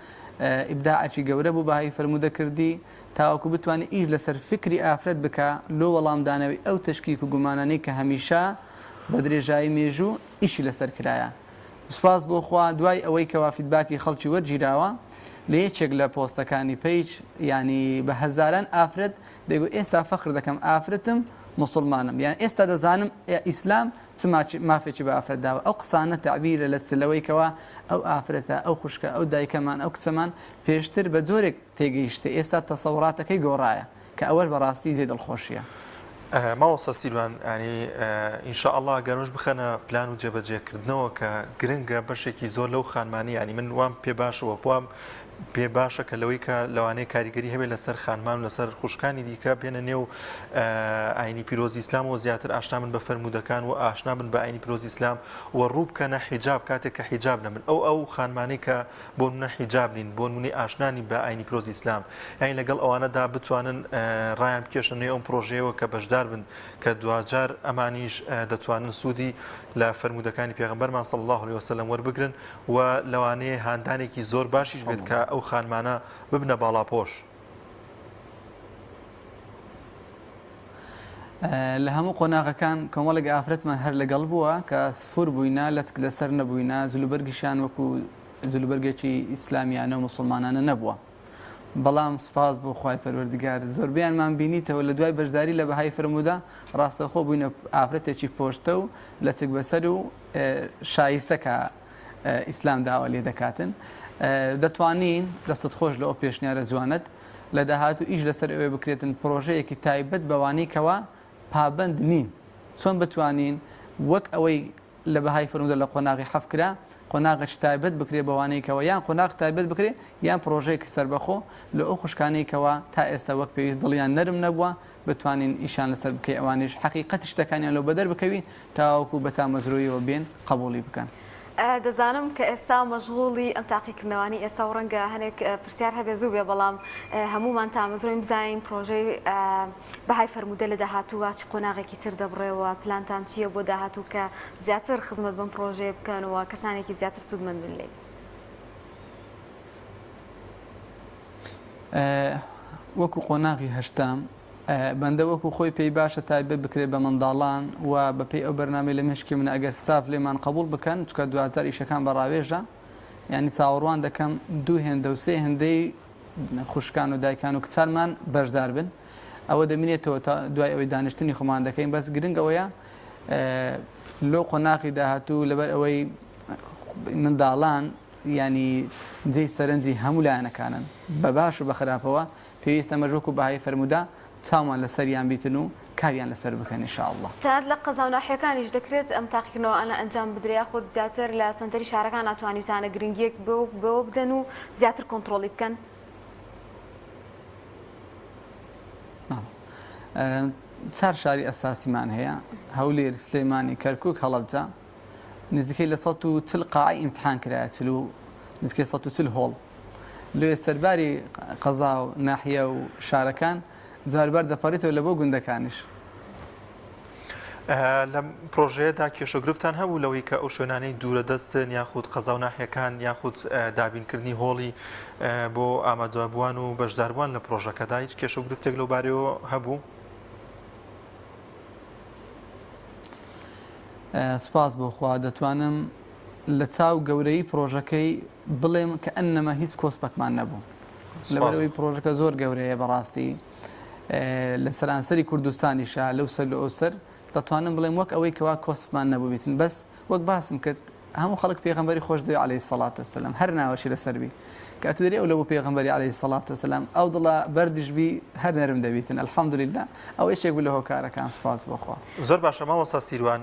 ئیبداعەکی گەورە بوو بەهای فەرموودە کردی تاوەکو بتوانێت ئیش لەسەر فکری ئافرەت بکا لۆ وەڵامدانەوەی ئەو تەشکیک و گومانانەی کە هەمیشە بە درێژایی مێژوو ئیشی لەسەر کرایە سوپاس بۆ خوا دوای ئەوەی کەوا feedback ی خەڵکی وەرگیراوە لە یەکێک لە پۆستەکانی page یانی بە هەزاران ئافرەت دەیگوت ئێستا فەخر دەکەم ئافرەتم موسڵمانم یان ئێستا دەزانم ئیسلام چ مافێکی بە ئافرەت داوە ئەو قسانە تەعبیرە لە چ لەوەی کەوا ئەو ئافرەتە ئەو خوشکە ئەو دایکەمان ئەو کچەمان پێشتر بە جۆرێک تێگەیشتە ئێستا تەسەوڕاتەکەی گۆڕایە کە ئەوەش بەڕاستی جێی دڵخۆشیە. مامۆستا سیروان یانی ان شاء اللە گەر ئەمەش بخەنە پلان و جێبەجێکردنەوە کە گرنگە بەشێکی زۆر لەو خانمانەی یانی من وام پێ باشە وە وام پێ باشە کە لەوەی کە لەوانەیە کاریگەری هەبێت لەسەر خانمان و لەسەر خوشکانی دیکە بێنە نێو ئاینی پیرۆزی ئیسلامەوە زیاتر ئاشنا بن بە فەرموودەکان و ئاشنا بن بە ئاینی پیرۆزی ئیسلام و ڕوو بکەنە حیجاب کاتێک کە حیجاب نەبن ئەو ئەو خانمانەی کە بۆ نمونە حیجاب نین، بۆ نمونەی ئاشنا نین بە ئاینی پیرۆزی ئیسلام، یانی لەگەڵ ئەوانەدا بتوانن ڕایان بکێشنە نێو ئەم پرۆژەیەوە کە بەشدار بن کە دواجار ئەمانیش دەتوانن سوودی لە فەرموودەکانی پێغەمبەرمان صلی اللە علیە وسلم وەربگرن و لەوانەیە هاندانێکی زۆر باشیش بێت کە ئەو خانمانە ببنە باڵاپۆش. لە هەموو قۆناغەکان کۆمەڵێک ئافرەتمان هەر لەگەڵ بووە کە سفور بووینە لەچک لەسەر نەبووینە جلوبەرگیشیان وەکو جلوبەرگێکی ئیسلامیانە و موسڵمانانە نەبووە بەڵام سوپاس بۆ خوای پەروەردگار زۆربەیانمان بینیتەوە لە دوای بەشداری لە بەهای فرموودە ڕاستەوخۆ بووینە ئافرەتێکی پۆشتە و لەچک بەسەر و شایستە کە ئیسلام داوا لێ دەکاتن دەتوانین دەستت خۆش لە ئەو پێشنیارە جوانت لە داهاتوو ئیش لەسەر ئەوێ بکرێتن پرۆژەیەکی تایبەت بەوانەی کەوا پابەند نین چۆن بتوانین وەک ئەوەی لە بەهای فرموودە لە قۆناغی حەف کرا. قۆناغێکی تایبەت بکرێ بەوانەی کەوا یان قۆناغ تایبەت بکرێ یان پڕۆژەیەکی سەربەخۆ لۆ ئەو خوشکانەی کەوا تا ئێستا وەک پێویست دڵیان نەرم نەبووە بتوانین ئیشیان لەسەر بکەی ئەوانیش حەقیقەتی شتەکانیان لۆ بەدەر بکەوی تاوەکو بە تامەزرۆیەوە بێن قەبوڵی بکەن. دەزانم کە ئێستا مەشغوڵی ئەم تاقیکردنەوانەی ئێستا و ڕەنگە هەنێک پرسیار هەبێ زوو بێ بەڵام هەموومان تامەزرۆین بزانین پرۆژەی بەهای فەرموودە لە داهاتووە چ قۆناغێکی تر دەبڕێ و پلانتان چییە بۆ داهاتوو کە زیاتر خزمەت بەم پرۆژەیە بکەن و کەسانێکی زیاتر سوودمەند بن لێی؟ وەکو قۆناغی هەشتەم، بەندە وەکو خۆی پێی باشە تایبەت بکرێت بە منداڵان و بەپێی ئەو بەرنامەی لە مێشکی منە ئەگەر ستاف لێمان قبوڵ بکەن چونکە دواجار ئیشەکان بە ڕاوێژە یانی چاوەڕوان دەکەم دوو هێندە و سێ هێندەی خوشکان و دایکان و کچانمان بەشدار بن ئەوە دەمینێتەوە تا دوای ئەوەی دانیشتنی خۆمان دەکەین بەس گرنگ ئەوەیە لۆ قۆناغی داهاتوو لەبەر ئەوەی منداڵان یانی جێی سەرنجی هەموو لایەنەکانن بە باش و بە خراپەوە پێویستە ئەمەش وەکو بەهای فەرموودە چاومان لەسەریان بیتن و کاریان لەسەر بکەن ان شاء اللە. تەنانەت لە قەزا و ناحیەکانیش دەکرێت ئەم تاقیکردنەوانە ئەنجام بدرێ یاخود زیاتر لە سەنتەری شارەکانا توانیوتانە گرنگیەک بەوە بدەن و زیاتر کۆنتڕۆڵی بکەن؟ چار شاری ئەساسیمان هەیە، هەولێر، سلێمانی، کەرکوک، هەڵەبجە. نزیکەی لە 140 قاعەی ئیمتحان کرایە چل و نزیکەی 140 هۆڵ. لۆیە سەرباری قەزا و ناحیە و شارەکان جاروبار دەپەڕیتەوە لە بۆ گوندەکانیش. لەم پرۆژەیەدا کێشە و گرفتان هەبوو لەوەی کە ئەو شوێنانەی دوورە دەستن یاخود قەزا و ناحیەکان یاخود دابینکردنی هۆڵی بۆ ئامادەبووان و بەشداربووان لە پرۆژەکەدا هیچ کێشە و گرفتێک لەو بارەیەوە هەبوو؟ سوپاس بۆ خوا دەتوانم لە چاو گەورەیی پرۆژەکەی بڵێم کە ئەنەمە هیچ کۆسپەکمان نەبوو لەبەرئەوەی پرۆژەکە زۆر گەورەیە بەڕاستی لە سەرانسەری کوردستانیشە لەو سەر لە ئەوسەر دەتوانم بڵێم وەک ئەوەی کەوا کۆسپمان نەبووبیتن بەس وەک باسم کرد هەموو خەڵک پێغەمبەری خۆش دەوێ عەلەیهی سەڵات وەسەلام هەر ناوەشی لەسەر بی کە ئەتوو دەرێ ئەو لە بۆ پێغەمبەری عەلەیهی سەڵات وەسەلام ئەو دڵە بەردیش بی هەر نەرم دەبیتن الحمدللە ئەوە یەکێک بوو لە هۆکارەکان سوپاس بۆ خوا. زۆر باشە مامۆستا سیروان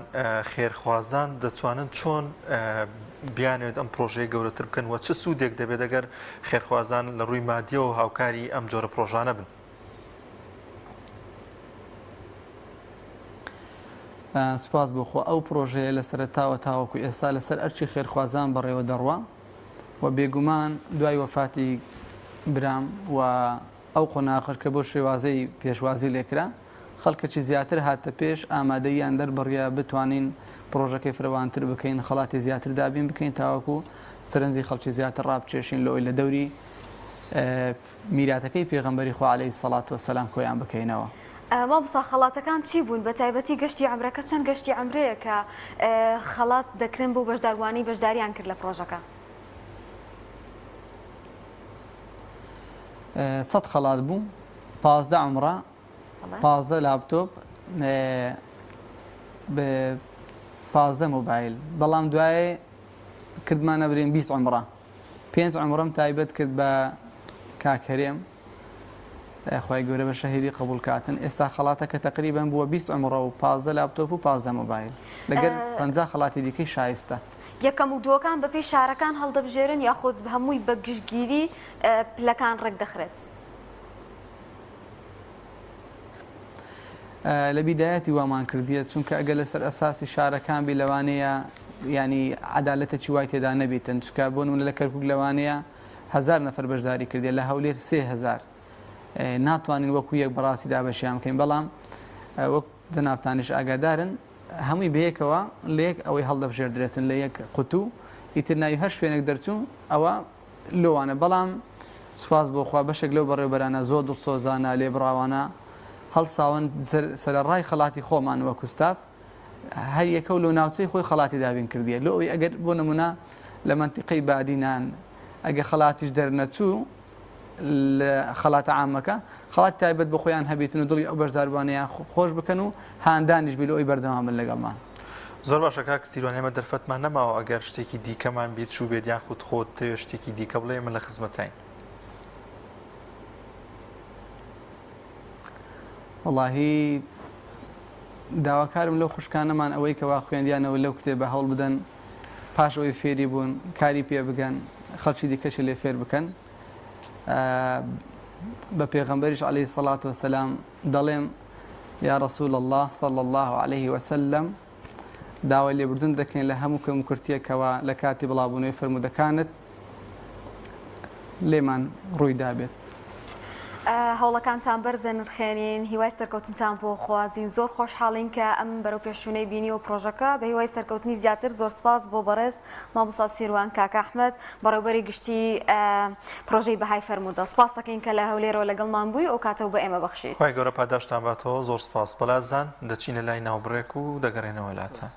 خێرخوازان دەتوانن چۆن بیانەوێت ئەم پرۆژەیە گەورەتر بکەن و چ سوودێک دەبێت ئەگەر خێرخوازان لە ڕووی مادیەوە هاوکاری ئەم جۆرە پرۆژانە بن؟ سوپاس بۆ خوا ئەو پرۆژەیە لە سەرەتاوە تاوەکو ئێستا لەسەر ئەرکی خێرخوازان بەڕێوە دەڕوا و بێگومان دوای وەفاتی برام و ئەو قۆناغەش کە بۆ شێوازەی پێشوازی لێکرا خەڵکەکی زیاتر هاتە پێش ئامادەییان دەربڕیە بتوانین پرۆژەکەی فرەوانتر بکەین خەڵاتی زیاتر دابین بکەین تاوەکو سەرنجی خەڵکی زیاتر ڕابکێشین لەوەی لە دەوری میراتەکەی پێغەمبەری خوا علیە الصلوە والسلام کۆیان بکەینەوە. مامۆستا خەڵاتەکان چی بوون بەتایبەتی گەشتی عەمرەکە چەند گەشتی عەمرەیە کە خەڵات دەکرێن بۆ بەشداربووانەی بەشداریان کرد لە پڕۆژەکە؟ سەد خەڵات بوو 15 عمرە 15 لاپتۆپ 15 مۆبایل بەڵام دوایێ کردمانە برێن 20 عمرە پێنج عومڕەم تایبەت کرد بە کاک هەرێم خوای گەورە بە شەهیدی قبوڵ کاتن ئێستا خەڵاتەکە تەقریبەن بووە 20 عومڕە و 15 لاپتۆپ و 15 مۆبایل لەگەر 50 خەڵاتی دیکەی شایستە. یەکەم و دووەکان بەپێی شارەکان هەڵدەبژێرن یاخود هەمووی بە گشتگیری پلەکان ڕێکدەخرێت؟ لە بیدایەتی وامان کردیە چونکە ئەگەر لەسەر ئەساسی شارەکان بی لەوانەیە یانی عەدالەتێکی وای تێدا نەبیتن چونکە بۆ نمونە لە کەرکوک لەوانەیە هەزار نەفەر بەشداری کردیە لە هەولێر 3000 ناتوانین وەکو یەک بەڕاستی دابەشیان بکەین بەڵام وەک جەنابتانیش ئاگادارن هەمووی بەیەکەوە لە یەک ئەوەی هەڵدەبژێردرێتن لە یەک قوتوو ئیتر ناوی هەر شوێنێک دەرچوو ئەوە لۆوانە بەڵام سوپاس بۆ خوا بەشێک لەو بەڕێوبەرانە زۆر دڵسۆزانە لێبڕاوانە هەڵساون سەرەڕای خەڵاتی خۆمان وەکو ستاف هەر یەکەو لۆ ناوچەی خۆی خەڵاتی دابین کردیە لۆ ئەوی ئەگەر بۆ نمونە لە مەنتیقەی بادینان ئەگە خەڵاتیش دەرنەچوو لە خەڵاتە عامەکە خەڵاتی تایبەت بە خۆیان هەبیتن و دڵی ئەو بەشداربووانەیان خۆش بکەن و هاندانیش بی لۆ ئەوی بەردەوام بن لەگەڵمان. زۆر باشە کاک سیروان ئێمە دەرفەتمان نەماوە ئەگەر شتێکی دیکەمان بیر چووبێت یاخود خۆت تەوێ شتێکی دیکە بڵێ ئێمە لە خزمەتاین. وەڵاهی داواکارم لەو خوشکانەمان ئەوەی کەوا خوێندیانەوە لەو کتێبە هەوڵ بدەن. پاش ئەوەی فێری بوون کاری پێ بگەن خەڵکی دیکەشی لێ فێر بکەن. بە پێغەمبەریش علیە الصلوة والسلام دەڵێم یا رسول اللە صلی اللە علیه وسلم داوای لێبوردن دەکەین لە هەموو کەموکورتیەکەوە لە کاتی بڵاوبوونەوەی فەرموودەکانت لێمان ڕووی دابێت. هەوڵەکانتان بەرز دەنرخێنین، هیوای سەرکەوتنتان بۆ خوازین، زۆر خۆشحاڵین کە ئەم بەرەوپێشچوونەی بینی و پڕۆژەکە بە هیوای سەرکەوتنی زیاتر زۆر سپاس بۆ بەڕێز مامۆستا سیروان کاک ئەحمەد بەڕێوبەری گشتی پرۆژەی بەهای فەرموودە سپاس دەکەین کە لە هەولێرەوە لەگەڵمان بووی ئەو کاتە و بە ئێمە بەخشیت. خوای گەورە پاداشتان باتەوە زۆر سپاس بەلازان دەچینە لای ناوبڕێک و دەگەڕێنەوە لاتان.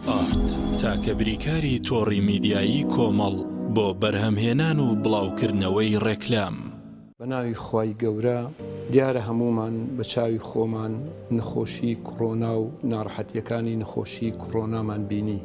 ئارت، تاکە بریکاری تۆڕی میدیایی کۆمەڵ بۆ بەرهەمهێنان و بڵاوکردنەوەی ڕێکلام. بە ناوی خوای گەورە، دیارە هەموومان بە چاوی خۆمان نەخۆشی کڕۆنا و ناڕەحەتیەکانی نەخۆشی کڕۆنامان بینی،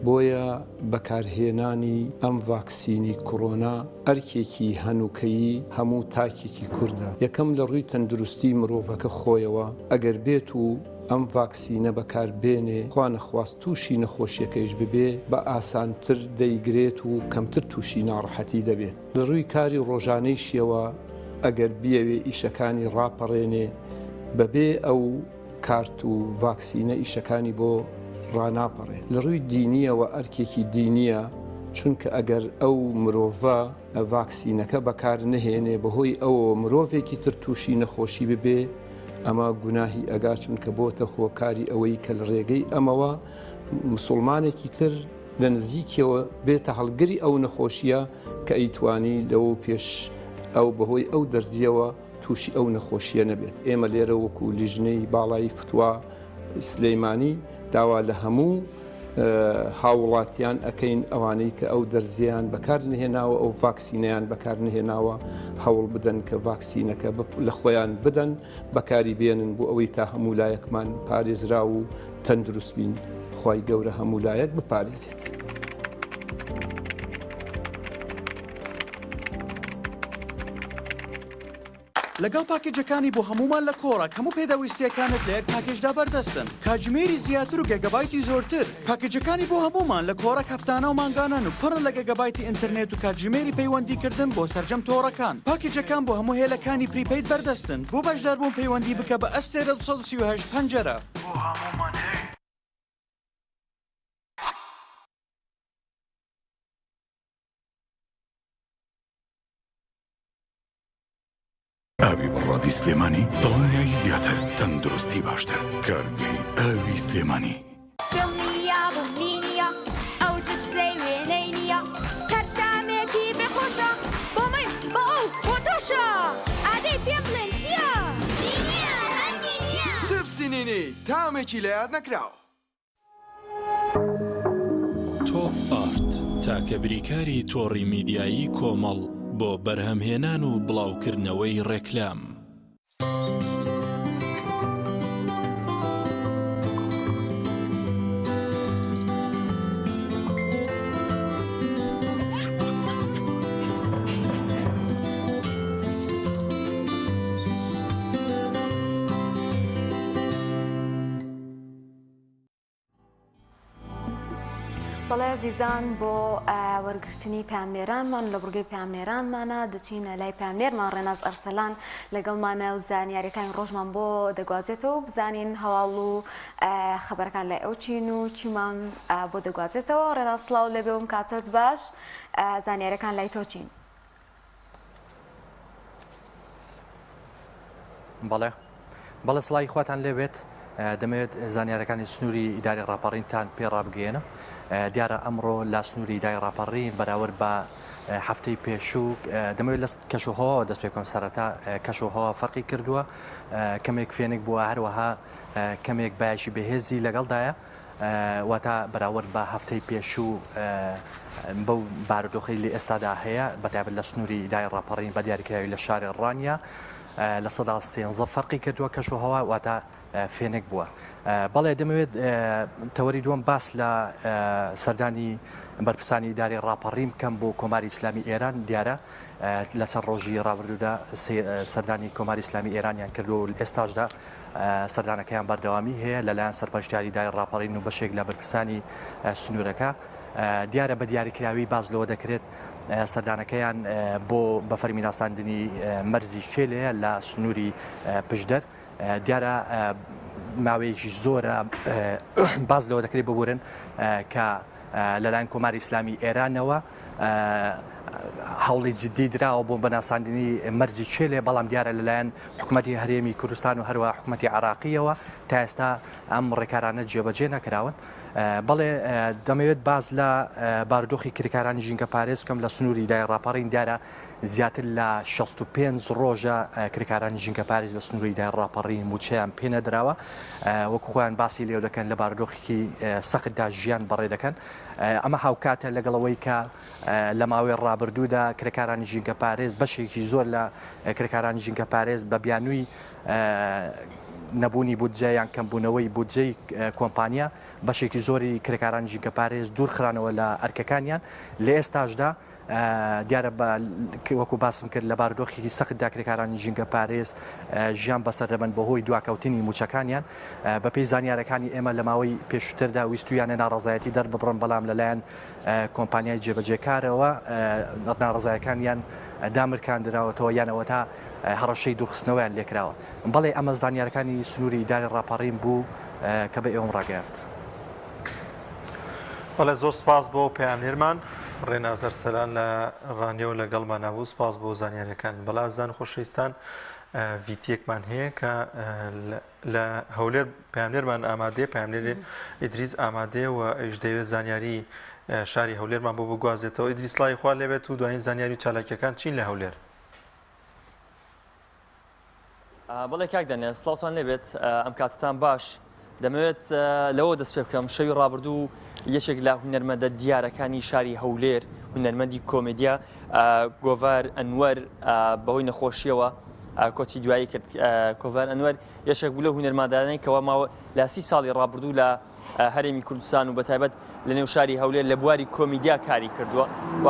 بۆیە بەکارهێنانی ئەم ڤاکسینی کڕۆنا ئەرکێکی هەنوکەیی هەموو تاکێکی کوردە، یەکەم لە ڕووی تەندروستی مرۆڤەکە خۆیەوە ئەگەر بێت و ئەم ڤاکسینە بەکار بێنێ خوا نەخواست تووشی نەخۆشیەکەیش ببێ بە ئاسانتر دەیگرێت و کەمتر تووشی ناڕەحەتی دەبێت. لە ڕووی کاری ڕۆژانەیشیەوە ئەگەر بیەوێ ئیشەکانی ڕاپەڕێنێ بەبێ ئەو کارت و ڤاکسینە ئیشەکانی بۆ ڕاناپەڕێ. لە ڕووی دینیەوە ئەرکێکی دینیە چونکە ئەگەر ئەو مرۆڤە ڤاکسینەکە بەکار نەهێنێ بەهۆی ئەوەوە مرۆڤێکی تر تووشی نەخۆشی ببێ ئەمە گوناهی ئەگا چونکە بۆتە هۆکاری ئەوەی کە لە ڕێگەی ئەمەوە مسوڵمانێکی تر لە نزیکیەوە بێتە هەڵگری ئەو نەخۆشیە کە ئەیتوانی لەوە پێش ئەو بەهۆی ئەو دەرزیەوە تووشی ئەو نەخۆشیە نەبێت. ئێمە لێرە وەکو لیژنەی باڵای فتوا سلیمانی داوا لە هەموو هاووڵاتیان ئەکەین ئەوانەی کە ئەو دەرزیان بەکار نهێناوە ئەو ڤاکسینەیان بەکار نهێناوە هەوڵ بدەن کە ڤاکسینەکە لە خۆیان بدەن بەکاری بێنن بۆ ئەوەی تا هەموو لایەکمان پارێزراو و تەندروست بین خوای گەورە هەموو لایەک بپارێزێت. لەگەڵ پاکێجەکانی بۆ هەموومان لە کۆڕەک هەموو پێداویستییەکانت لە یەک پاکێجدا بەردەستن. کاتژمێری زیاتر و گێگابایتی زۆرتر. پاکێجەکانی بۆ هەموومان لە کۆڕەک هەفتانە و مانگانەن و پڕن لە گێگابایتی ئینتەرنێت و کاتژمێری پەیوەندیکردن بۆ سەرجەم تۆڕەکان. پاکێجەکان بۆ هەموو هێلەکانی prepaid بەردەستن. بۆ بەشداربوون پەیوەندی بکە بە ئەستێرە 238 پەنجەرە. بۆ هەموومان هەیە. ئاوی بەڕادی سلێمانی دڵنیایی زیاتر تەندروستی باشتر کارگەی ئاوی سلێمانی. دڵنیابم لینیە ئەو جپسەی وێنەی نییە هەر تامێکی بێ خۆشە بۆ من بۆ ئەو بۆ تۆشە ئادەی پێم بڵێن چییە؟ نینیە هەر نینیە. جپسی نینی تامێکی لەیاد نەکراو. تۆپ ئارت، تاکە بریکاری تۆڕی میدیایی کۆمەڵ بۆ بەرهەمهێنان و بڵاوکردنەوەی ڕێکلام. بەڵێ ئازیزان بۆ وەرگرتنی پامنێرانمان لە بڕگەی پامنێرانمانە دەچینە لای پامنێرمان ڕێناز ئەرسەلان لەگەڵمانە و زانیاریەکانی ڕۆژمان بۆ دەگوازێتەوە بزانین هەواڵ و خبرەکان لای ئەو چین و چیمان بۆ دەگوازێتەوە ڕێناز سڵاو لێبێ و کاتت باش زانیارەکان لای تۆ چین؟ بەڵێ بەڵێ سڵاوی خواتان لێبێت دەمەوێت زانیارەکانی سنووری ئیداری ڕاپەڕینتان پێ ڕابگەیەنم دیارە ئەمڕۆ لە سنووری ئیداری ڕاپەڕین بەراورد بە هەفتەی پێشوو دەمەوێت لە کەشوهەواوە دەست پێ بکەم سەرەتا کەشوهەوا فەرقی کردووە کەمێک فێنک بووە هەروەها کەمێک بایەکی بەهێزی لەگەڵدایە واتە بەراورد بە هەفتەی پێشوو بەو بارودۆخەی لە ئێستادا هەیە بەتایبەت لە سنووری ئیدارەی ڕاپەڕین بە دیاریکراوی لە شاری ڕانیە. 13% فەرقی کردووە کەشوهەوا واتە فێنک بووە. بەڵێ دەمەوێت تەوەری دووەم باس لە سەردانی بەرپرسانی ئیدارەی ڕاپەڕین بکەم بۆ کۆماری ئیسلامی ئێران دیارە لە چەند ڕۆژی ڕابردوودا سەردانی کۆماری ئیسلامی ئێرانیان کردووە و ئێستاشدا سەردانەکەیان بەردەوامی هەیە لەلایەن سەرپەرشتیاری ئیدارەی ڕاپەڕین و بەشێک لە بەرپرسانی سنوورەکە دیارە بە دیاریکراوی باس لەوە دەکرێت سەردانەکەیان بۆ بە فەرمی ناساندنی مەرزی کێلەیە لە سنووری پشدەر. دیارە ماوەیەکی زۆرە باس لەوە دەکرێت ببورن کە لەلایەن کۆماری ئیسلامی ئێرانەوە هەوڵی جددی دراوە بۆ بەناساندنی مەرزی کێلێ بەڵام دیارە لەلایەن حکوومەتی هەرێمی کوردستان و هەروە حکوومەتی عراقیەوە تا ئێستا ئەم ڕێکارانە جێبەجێ نەکراون. بەڵێ دەمەوێت باز لە بارودۆخی کرێکارانی ژینگە پارێز بکەم لە سنووری دای ڕاپەڕین دیارە زیاتر لە 65 ڕۆژە کرێکارانی ژینگەپارێز لە سنووری ئیدارەی ڕاپەڕین مووچەیان پێنەدراوە، وەک خۆیان باسی لێوە دەکەن لە بارودۆخێکی سەختدا ژیان بەڕێ دەکەن. ئەمە هاوکاتە لەگەڵ ئەوەی کە لە ماوەی ڕابردوودا کرێکارانی ژینگەپارێز بەشێکی زۆر لە کرێکارانی ژینگەپارێز بە بیانووی نەبوونی بودجە یان کەمبوونەوەی بودجەی کۆمپانیا بەشێکی زۆری کرێکارانی ژینگەپارێز دوورخرانەوە لە ئەرکەکانیان لە ئێستاشدا دیارە بە وەکو باسم کرد لە بارودۆخێکی سەختدا کرێکارانی ژینگەپارێز ژیان بەسەر دەبەن بەهۆی دواکەوتنی مووچەکانیان. بەپێی زانیارەکانی ئێمە لە ماوەی پێشووتردا ویستوویانە ناڕەزایەتی دەرببڕن بەڵام لەلایەن کۆمپانیای جێبەجێکارەوە ناڕەزایەکانیان دامرکاندراوەتەوە یان ئەوەتا هەڕەشەی دوورخستنەوەیان لێکراوە. بەڵێ ئەمە زانیارەکانی سنووری ئیدارەی ڕاپەڕین بوو کە بە ئێوەم ڕاگەیاند. بەڵێ زۆر سپاس بۆ پەیامنێرمان ڕێناس ئەرسەلان لە ڕانیەوە لەگەڵمانا بوو سپاس بۆ زانیاریەکان بەڵێ ئازیزان و خۆشەویستان ڤیتیەکمان هەیە کە لە هەولێر پەیامنێرمان ئامادەیە پەیامنێر ئیدریس ئامادەیە و ئەویش دەیەوێت زانیاری شاری هەولێرمان بۆ بگوازێتەوە ئیدریس سڵاوی خوا لێبێت و دوایین زانیاری و چالاکیەکان چین لە هەولێر؟ بەڵێ کاک دانیال سڵاوتان لێبێت ئەم کاتتان باش دەمەوێت لەوە دەست پێ بکەم شەوی ڕابردوو یەکێک لە هونەرمەندە دیارەکانی شاری هەولێر هونەرمەندی کۆمێدیا گۆڤار ئەنوەر بەهۆی نەخۆشیەوە کۆچی دوایی کرد کۆڤار ئەنوەر یەکێک بوو لەو هونەرمەندانەی کەوا ماوە لە سی ساڵی ڕابردوو لە هەرێمی کوردستان و بەتایبەت لە نێو شاری هەولێر لە بواری کۆمیدیا کاری کردووە و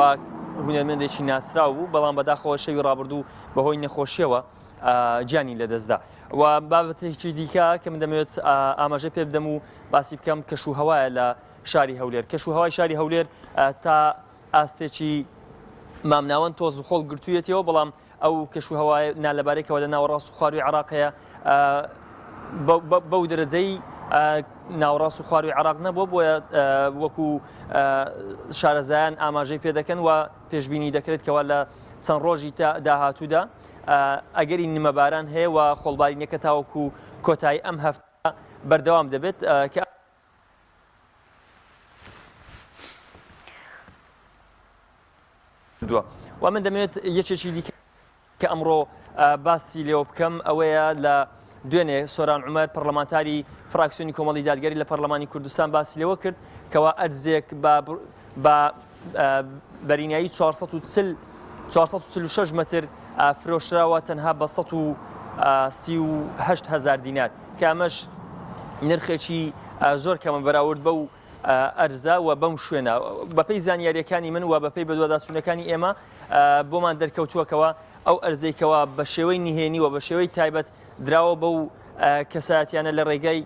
هونەرمەندێکی ناسراو بوو بەڵام بەداخەوە شەوی ڕابردوو بەهۆی نەخۆشیەوە گیانی لەدەستدا و بابەتێکی دیکە کە من دەمەوێت ئاماژە پێ بدەم و باسی بکەم کەش و هەوایە لە شاری هەولێر کەش و هەوای شاری هەولێر تا ئاستێکی مامناوەند تۆز و خۆڵ گرتوویەتیەوە بەڵام ئەو کەش و هەوایە نالەبارێکەوە لە ناوەڕاست و خواروی عێراق هەیە بەو دەرەجەی ناوەڕاست و خواروی عێراق نەبووە بۆیە وەکو شارەزایان ئاماژەی پێ دەکەن و پێشبینی دەکرێت کەوا لە چەند ڕۆژی داهاتوودا ئەگەری نمەباران هەیە و خۆڵبارینەکە تاوەکو کۆتایی ئەم هەفتە بەردەوام دەبێت کە کردووە و من دەمەوێت یەکێکی دیکە کە ئەمڕۆ باسی لێوە بکەم ئەوەیە لە دوێنێ سۆران عومەر پەرلەمانتاری فراکسیۆنی کۆمەڵی دادگەری لە پەرلەمانی کوردستان باسی لەوە کرد کەوا ئەرزێک بە بەرینایی 440 446 متر فرۆشراوە تەنها بە 138 هزار دینار کە ئەمەش نرخێکی زۆر کەمە بەراورد بەو ئەرزە و بەم شوێنە. بەپێی زانیارییەکانی من و بەپێی بەدواداچوونەکانی ئێمە بۆمان دەرکەوتووە کەوا ئەو ئەرزەی کەوا بە شێوەی نهێنی و بە شێوەی تایبەت دراوە بەو کەسایەتیانە لە ڕێگای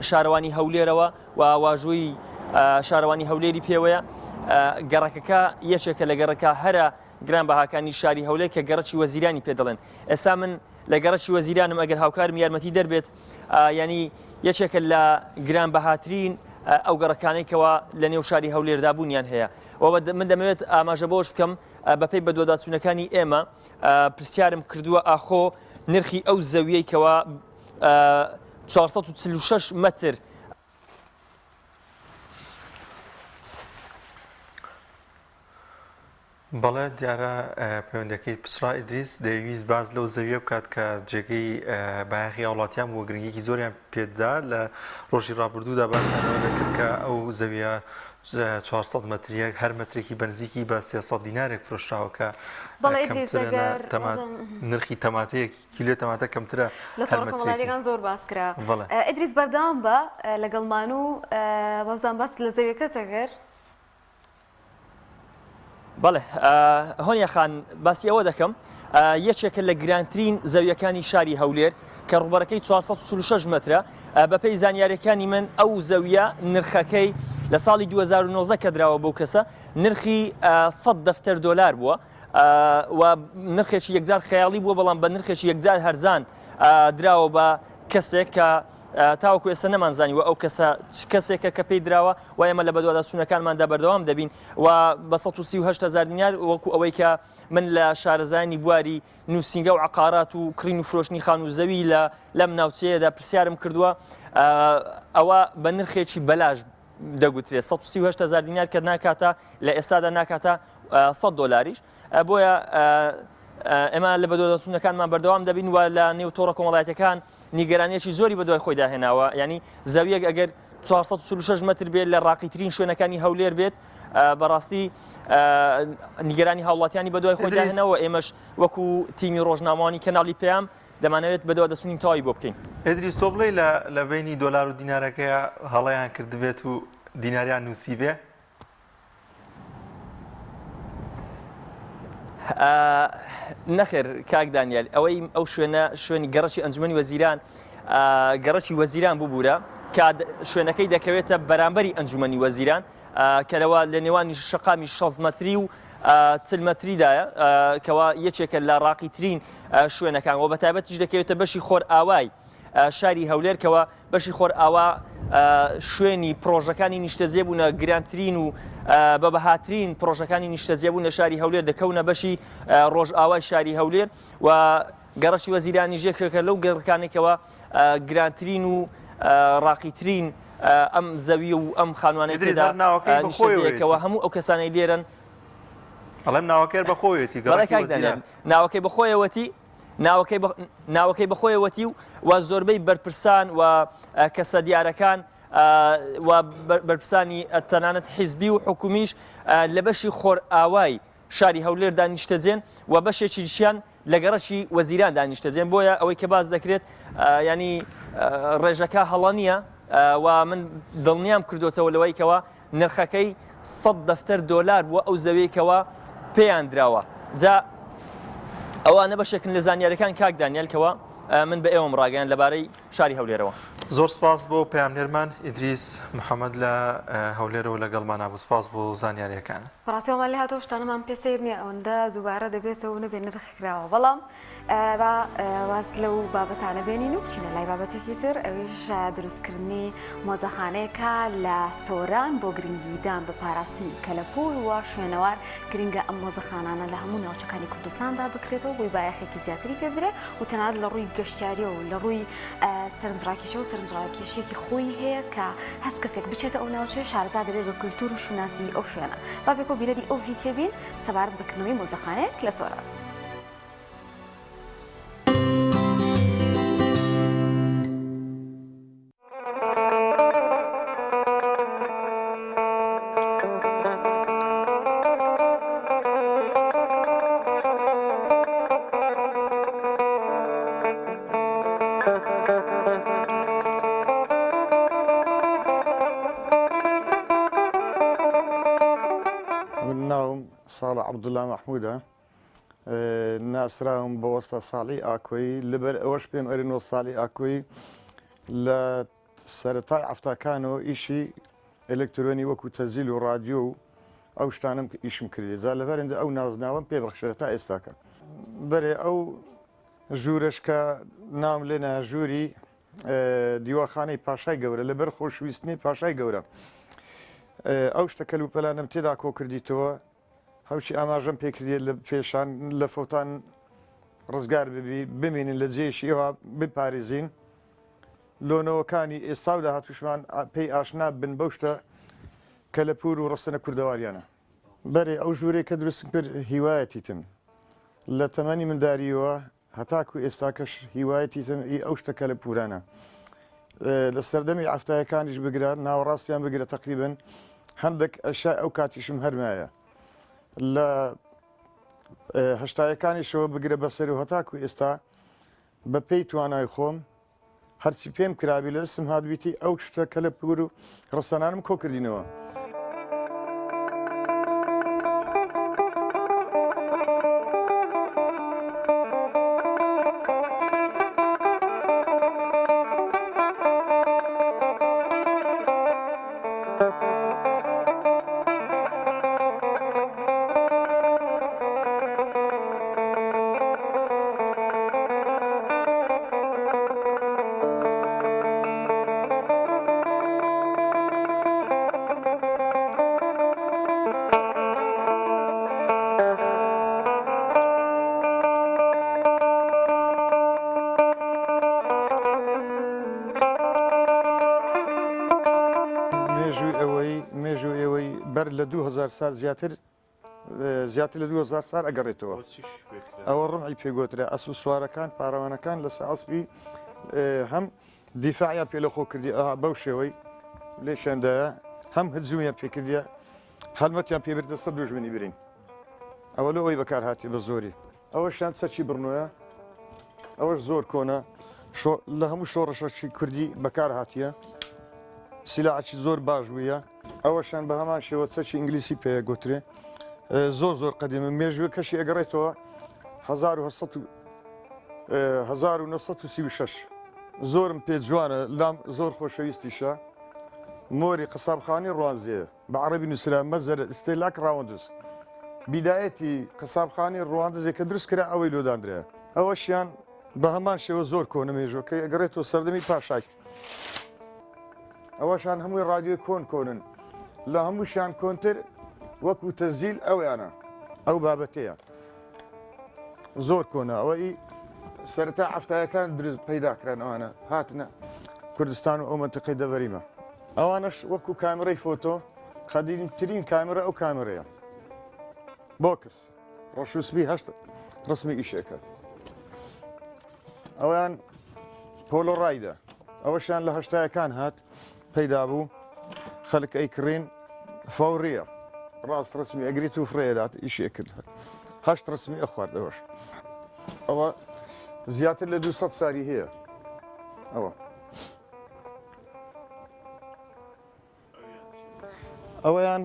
شارەوانی هەولێرەوە و واژووی شارەوانی هەولێری پێوەیە گەڕەکەکە یەکێکە لە گەڕەکە هەرە گرانبەهاکانی شاری هەولێر کە گەڕەکی وەزیرانی پێ دەڵێن ئێستا من لە گەڕەکی وەزیرانم ئەگەر هاوکارم یارمەتی دەربێت ینی یەکێکە لە گرانبەهاترین ئەو گەڕەکانەی کەوا لە نێو شاری هەولێردا بوونیان هەیە و من دەمەوێت ئاماژە بۆش بکەم بەپێی بەدواداچوونەکانی ئێمە پرسیارم کردووە ئاخۆ نرخی ئەو زەویەی کەوا 446 متر بەڵێ دیارە پەیوەندەکەی پچڕا ئیدریس دەیویست باس لەو زەویە بکات کە جێگەی بایەخی هاوڵاتیان بووە گرنگیکی زۆریان پێدا لە ڕۆژی ڕابردوودا باسیان لەوە دەکرد کە ئەو زەویە. 400 مەتریەک هەر مەترێکی بەنزیکی بە 300 دینارێک فرۆشراوە کە بەڵێ ئیدریس کەمترە لە ئەگەر تەما نرخی تەماتەیەک کیلۆ تەماتە کەمترە لە هەر تۆڕە مەترێکی. کۆمەڵایەتیەکان زۆر باس کرا. بەڵێ. ئیدریس بەردەوام بە لەگەڵمان و وابزانم باست لە زەویەکەت ئەکرد. بەڵێ هۆنیا خان باسی ئەوە دەکەم یەکێکە لە گرانترین زەویەکانی شاری هەولێر کە ڕووبەرەکەی 446 مەترە بەپێی زانیاریەکانی من ئەو زەویە نرخەکەی لە ساڵی 2019 کە دراوە بەو کەسە نرخی 100 دەفتەر دۆلار بووە و نرخێکی یەکجار خەیاڵی بووە بەڵام بە نرخێکی یەکجار هەرزان دراوە بە کەسێک کە تاوەکو ئێستا نەمانزانیوە ئەو کەسە چ کەسێکە کە پێی دراوە و ئێمە لە بەدواداچوونەکانماندا بەردەوام دەبین و بە 138 هزار دینار وەکو ئەوەی کە من لە شارەزایانی بواری نووسینگە و عقارات و کڕین و فرۆشتنی خان و زەوی لە لەم ناوچەیەدا پرسیارم کردووە ئەوە بە نرخێکی بەلاش دەگوترێت 138 هزار دینار کە ناکاتە لە ئێستادا ناکاتە 100 دۆلاریش بۆیە ئێمە لە بەدواداچوونەکانمان بەردەوام دەبین و لە نێو تۆڕە کۆمەڵایەتەکان نیگەرانیەکی زۆری بەدوای خۆیدا هێناوە ینی زەویەک ئەگەر 446 متر بێت لە ڕاقیترین شوێنەکانی هەولێر بێت بەڕاستی نیگەرانی هاوڵاتیانی بەدوای خۆیدا هێناوە ئێمەش وەکو تیمی ڕۆژنامەوانی کەناڵی پەیام دەمانەوێت بەدواداچوونی تەواوی بۆ بکەین. ئیدریس تۆ بڵێی لە لە بەینی دۆلار و دینارەکەیا هەڵەیان کردبێت و دیناریان نووسیبێ؟ نەخێر کاک دانیال ئەوەی ئەو شوێنە شوێنی گەڕەکی ئەنجومەنی وەزیران گەڕەکی وەزیران ببوورە کە شوێنەکەی دەکەوێتە بەرامبەری ئەنجومەنی وەزیران کە لەوە لە نێوانی شەقامی 6 مەتری و چل مەتریدایە کەوا یەکێکە لە ڕاقیترین شوێنەکان و بە تایبەتیش دەکەوێتە بەشی خۆرئاوای شاری هەولێر کەوە بەشی خۆرئاوا شوێنی پرۆژەکانی نیشتەجێبوونە گرانترین و بە بەهاترین پرۆژەکانی نیشتەجێبوون لە شاری هەولێر دەکەونە بەشی ڕۆژئاوای شاری هەولێر و گەڕەکی وەزیرانیش یەکێکە لەو گەڕەکانێکەوە گرانترین و ڕاقیترین ئەم زەوی و ئەم خانوانەی تێدا نیشتەجێیەکەوە هەموو ئەو کەسانەی لێرەن ئەڵێم ناوەکەی بەخۆیەتی گەڕەکی وەزیران ناوەکەی بەخۆیەوەتی ناوەکەی ناوەکەی بەخۆیەوەتی و و زۆربەی بەرپرسان و کەسە دیارەکان و بەرپرسانی تەنانەت حیزبی و حکومیش لە بەشی خۆرئاوای شاری هەولێردا نیشتەجێن و بەشێکیشیان لە گەڕەکی وەزیراندا نیشتەجێن بۆیە ئەوەی کە باس دەکرێت ینی ڕێژەکە هەڵە نییە و من دڵنیام کردوتەوە لەوەی کەەوە نرخەکەی 100 دەفتەر دۆلار بووە ئەو زەویەی کەوا پێیان دراوە جا ئەوانە بەشێکن لە زانیاریەکان کاک دانیال کەوا من بە ئێوەم ڕاگەیان لەبارەی شاری هەولێرەوە. زۆر سپاس بۆ پەیامنێرمان ئیدریس محەمەد لە هەولێرەوە لەگەڵمانا بوو سپاس بۆ زانیاریەکانت. بەڕاستی وامان لێ هاتووە شتانەمان پێ سەیر نییە ئەوەندە دووبارە دەبێتەوە و نەبێ نرخ کراوە بەڵام با واز لەو بابەتانە بێنین و بچینە لای بابەتێکی تر ئەویش دروستکردنی مۆزەخانەیەکە لە سۆران بۆ گرنگیدان بە پاراستنی کەلەپوور و شوێنەوار گرنگە ئەم مۆزەخانانە لە هەموو ناوچەکانی کوردستاندا بکرێتەوە بۆی بایەخێکی زیاتری پێ بدرێت و تەنانەت لە ڕووی گەشتیاریەوە و لە ڕووی سەرنجڕاکێشەوە سەرنجڕاکێشیەکی خۆی هەیە کە هەچ کەسێک بچێتە ئەو ناوچەیە شارەزا دەبێت بە کولتوور و شوناسی ئەو شوێنە با پێکەوە بینەری ئەو ڤیدیۆ بین سەبارەت بە کردنەوەی مۆزەخانەیەک لە سۆران. من ناوم ساڵح عەبدوڵا مەحموودە ناسراوم بە وەستا ساڵی ئاکۆیی لەبەر ئەوەش پێم ئەرێن وەستا ساڵی ئاکۆیی لە سەرەتای عەفتاکانەوە ئیشی ئەلکترۆنی وەکو تەزیل و ڕادیۆ و ئەو شتانم ئیشم کردی جا لەبەر هەندە ئەو نازناوەم پێ بەخشرا تا ئێستاکە بەرێ ئەو ژوورەش کە ناوم لێنا ژووری دیواخانەی پاشای گەورە لەبەر خۆشویستنی پاشای گەورە ئەو شتە کەلوپەلانم تێدا کۆ کردیتەوە هەوچی ئاماژەم پێکردیە لە پێشان لە فەوتان ڕزگار ببی بمینن لە جێیشی ئێوە بپارێزین لۆنەوەکانی ئێستا و داهاتوشمان پێی ئاشنا بن بەو شتە کەلەپوور و ڕەسەنە کوردەواریانە. بەرێ ئەو ژوورەی کە دروستم کرد هیوایەتیتم لە تەمەنی منداریەوە هەتاکو ئێستاکەش هیوایەتیتم ئی ئەو شتە کەلەپوورانە لە سەردەمی عەفتایەکانیش بگرە ناوەڕاستیان بگرە تەقریبەن. هەندێک ئەشای ئەو کاتیشم هەرمایە لە هەشتایەکانیشەوە بگرە بەسەر و هەتاکو ئێستا بە پێی توانای خۆم هەرچی پێم کرابی لە دەستم هاتبیتی ئەو شتە کەلەپوور و ڕەسەنانم کۆ کردینەوە. مێژووی ئەوەی مێژوو ئێوەی بەر لە 2000 سال زیاتر زیاتر لە 2000 سال ئەگەڕێتەوە ئەوە ڕمعی پێگوترا ئەس و سوارەکان پارەوانەکان لە سەعسبی هەم دیفاعیان پێ لە خۆ کردی ئەها بەو شێوەی لێشێندایە هەم هجومیان پێکردە هەلمەتیان پێبردە سەر دوژمنی برین ئەوە لۆ ئەوی بەکار هاتی بە زۆری ئەوەشیان چەکی بڕنۆیە ئەوەش زۆر کۆنە لە هەموو شۆڕشەکی کوردی بەکار هاتیە سیلاعی زۆر باش بووە ئەوەشان بە هەمان شێوە چەکی ئینگلیسی پێ گوترێ زۆر زۆر قەدیمە مێژووە کەشی ئەگەڕێتەوە 1936 زۆرم پێ جوانە لام زۆر خۆشەویستیشە مۆری قەسابخانی ڕوانزێ بە عەڕەبی نووسرا، مەجزەرە ئیستێلاک ڕاوندز. بیدایەتی قەسابخانەی ڕواندزێ کە دروست کرا ئەوەی لۆ داندرا. ئەوەشیان بە هەمان شێوە زۆر کۆنە مێژووەکەی ئەگەڕێتەوە سەردەمی پاشای. ئەوەشان هەمووی ڕادیۆی کۆن کۆنن. لە هەمووشیان کۆنتر وەکوو تەزیل ئەویانە. ئەو بابەتەیە زۆر کۆنە. ئەوە ئی سەرەتا حەفتایەکان دروست پەیدا کران ئەوانە هاتنە کوردستان و ئەو مەنتیقەی دەڤەریمە. ئەوانەش وەکو کامێرەی فۆتۆ قەدیمترین کامێرە ئەو کامێرەیە بۆکس ڕەش و سپی هەشت ڕسمی ئیشێکات ئەویان پۆلۆڕایدە ئەوەشیان لە هەشتایەکان هات پەیدا بوو خەلک ئەی کڕین فەوریە ڕاست ڕسمی ئەگریت و فڕێدات ئیشێ کرد هەشت ڕسمی ئەخوارد ئەوەش ئەوە زیاتر لە 200 ساری هەیە ئەوە ئەوەیان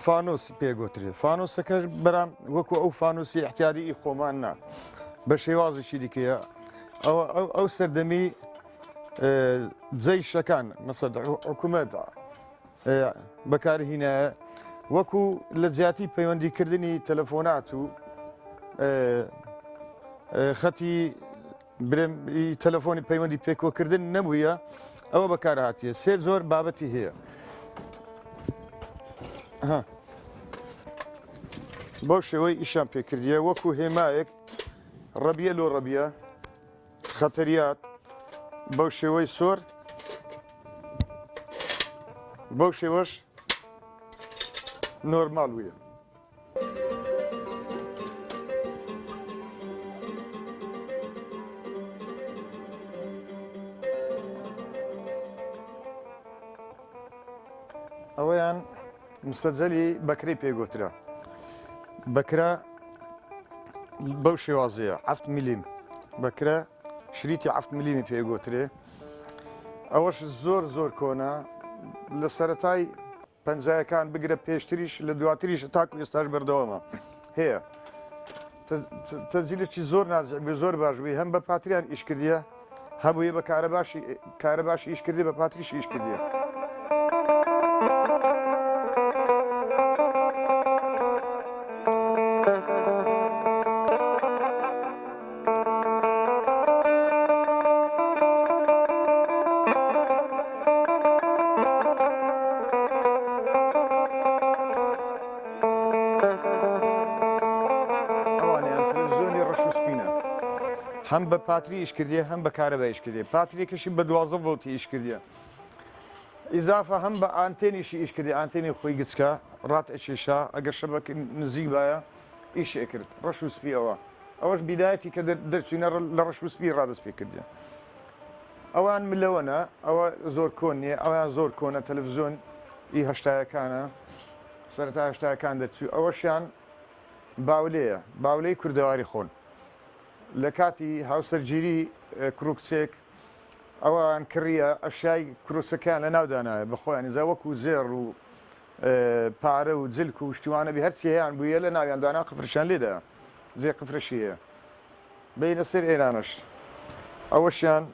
فانۆس پێگوترێ فانۆسەکەش بەرام وەکو ئەو فانوسی احتیادی ئی خۆمان نا بە شێوازێکی دیکەیە ئەوە ئەو سەردەمی جەیشەکان مەسەد حکوومەت بەکارهینایە وەکو لە جیاتی پەیوەندیکردنی تەلەفۆنات و خەتی برێم ئی تەلەفۆنی پەیوەندی پێکوەکردن نەبوویە ئەوە بەکار هاتیە سێ زۆر بابەتی هەیە بەو شێوەی ئیشان پێکردیە وەکو هێمایەک ڕەبیە لۆ ڕەبیە خەتەریات بەو شێوەی سۆر بەو شێوەش نۆرمال بووە. ئەوەیان مسەجەلی بەکرەی پێگوترا بەکرە بەو شێوازەیە هەفت میلیم بەکرە شریتی هەفت ملیمی پێگوترێ ئەوەش زۆر زۆر کۆنە لە سەتای پەنجایەکان بگرە پێشتریش لە دواتریش تاکو ئێستاش بەردەوامە هەیە تەجیلێکی زۆر نازع بێ زۆر باش بووی هەم بە پاتریان ئیش کردیە هەبوویە بە کارەباشی کارەباشی ئیش کردی بە پاتریش ئیش کردیە. ئەوانیان تەلەڤزیۆنی ڕەش و سپینە هەم بە پاتری ئیش کردیە هەم بە کارەبا ئیش کردیە پاتریەکەشی بە 12 ڤۆڵتی ئیش کردیە ئیزافە هەم بە ئانتێنیشی ئیش کردی ئانتێنی خۆی گچکە ڕات ئەکێشا ئەگەر شەبەک نزیک بایە ئیش ئەکرد ڕەش و سپی ئەوە ئەوەش بیدایەتی کە دەرچوینە لە ڕەش و سپی ڕادەست پێ کردیە ئەوان ملەوەنە ئەوە زۆر کۆن نییە ئەویان زۆر کۆنە تەلەڤزیۆن. ئی هەشتایەکانە سەرەتا هەشتایەکان دەرچوو ئەوەشیان باولەیە باولەی کوردەواری خۆن لە کاتی هاوسەرگیری کوڕ و کچێک ئەوان کڕیە ئەشیای کروسەکەیان لە ناو دانایە بە خۆیان جا وەکو زێڕ و پارە و جلک و شتیوانە بی هەرچی هەیان بوویە لە ناویان دانا قفرشیان لێدا جێ قفرشی هەیە بینە سەر ئێرانەش ئەوەشیان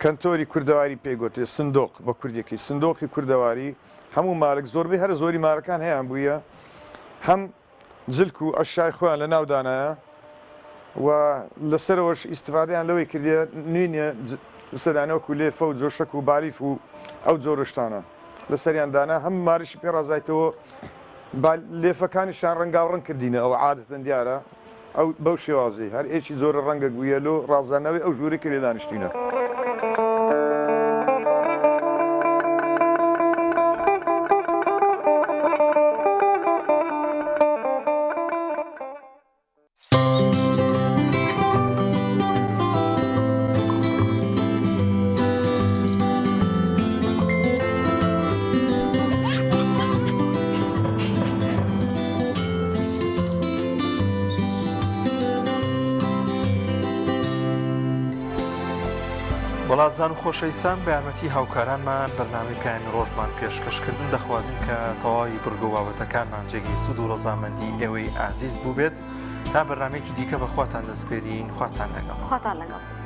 کەنتۆری کوردەواری پێی گۆتێ سندۆق بە کوردیەکەی سندۆقی کوردەواری هەموو مالک زۆربەی هەرە زۆری مارەکان هەیان بوویە هەم جلک و ئەشای خۆیان لە ناو دانایە و لەسەرەوەش ئیسیفادەیان لەوەی کردیە نوینە لەسەرانەوەکو لێفە و جۆشەک و بالیف و ئەو جۆرشتانە لەسەریان دانا هەم مارشی پێ ڕازایتەوە لێفەکانیشیان ڕەنگاو ڕەنگ کردینە ئەوە عادەتەن دیارە ئەو بەو شێوازەی هەر ئێکی جۆرە ڕەنگەک بوویە لۆ ڕازانەوەی ئەو ژوورەی کە لێ دانیشتینە. وەڵازان و خۆشەویستان بە یارمەتی هاوکارانمان بەرنامەی پەیامی ڕۆژمان پێشکەشکردن دەخوازین کە تەواوی بڕگە و بابەتەکانمان جێگەی سوود و ڕەزامەندی ئێوەی ئازیز بووبێت تا بەرنامەیەکی دیکە بە خواتان دەسپێرین خواتان لەگەڵ. خواتان لەگەڵ.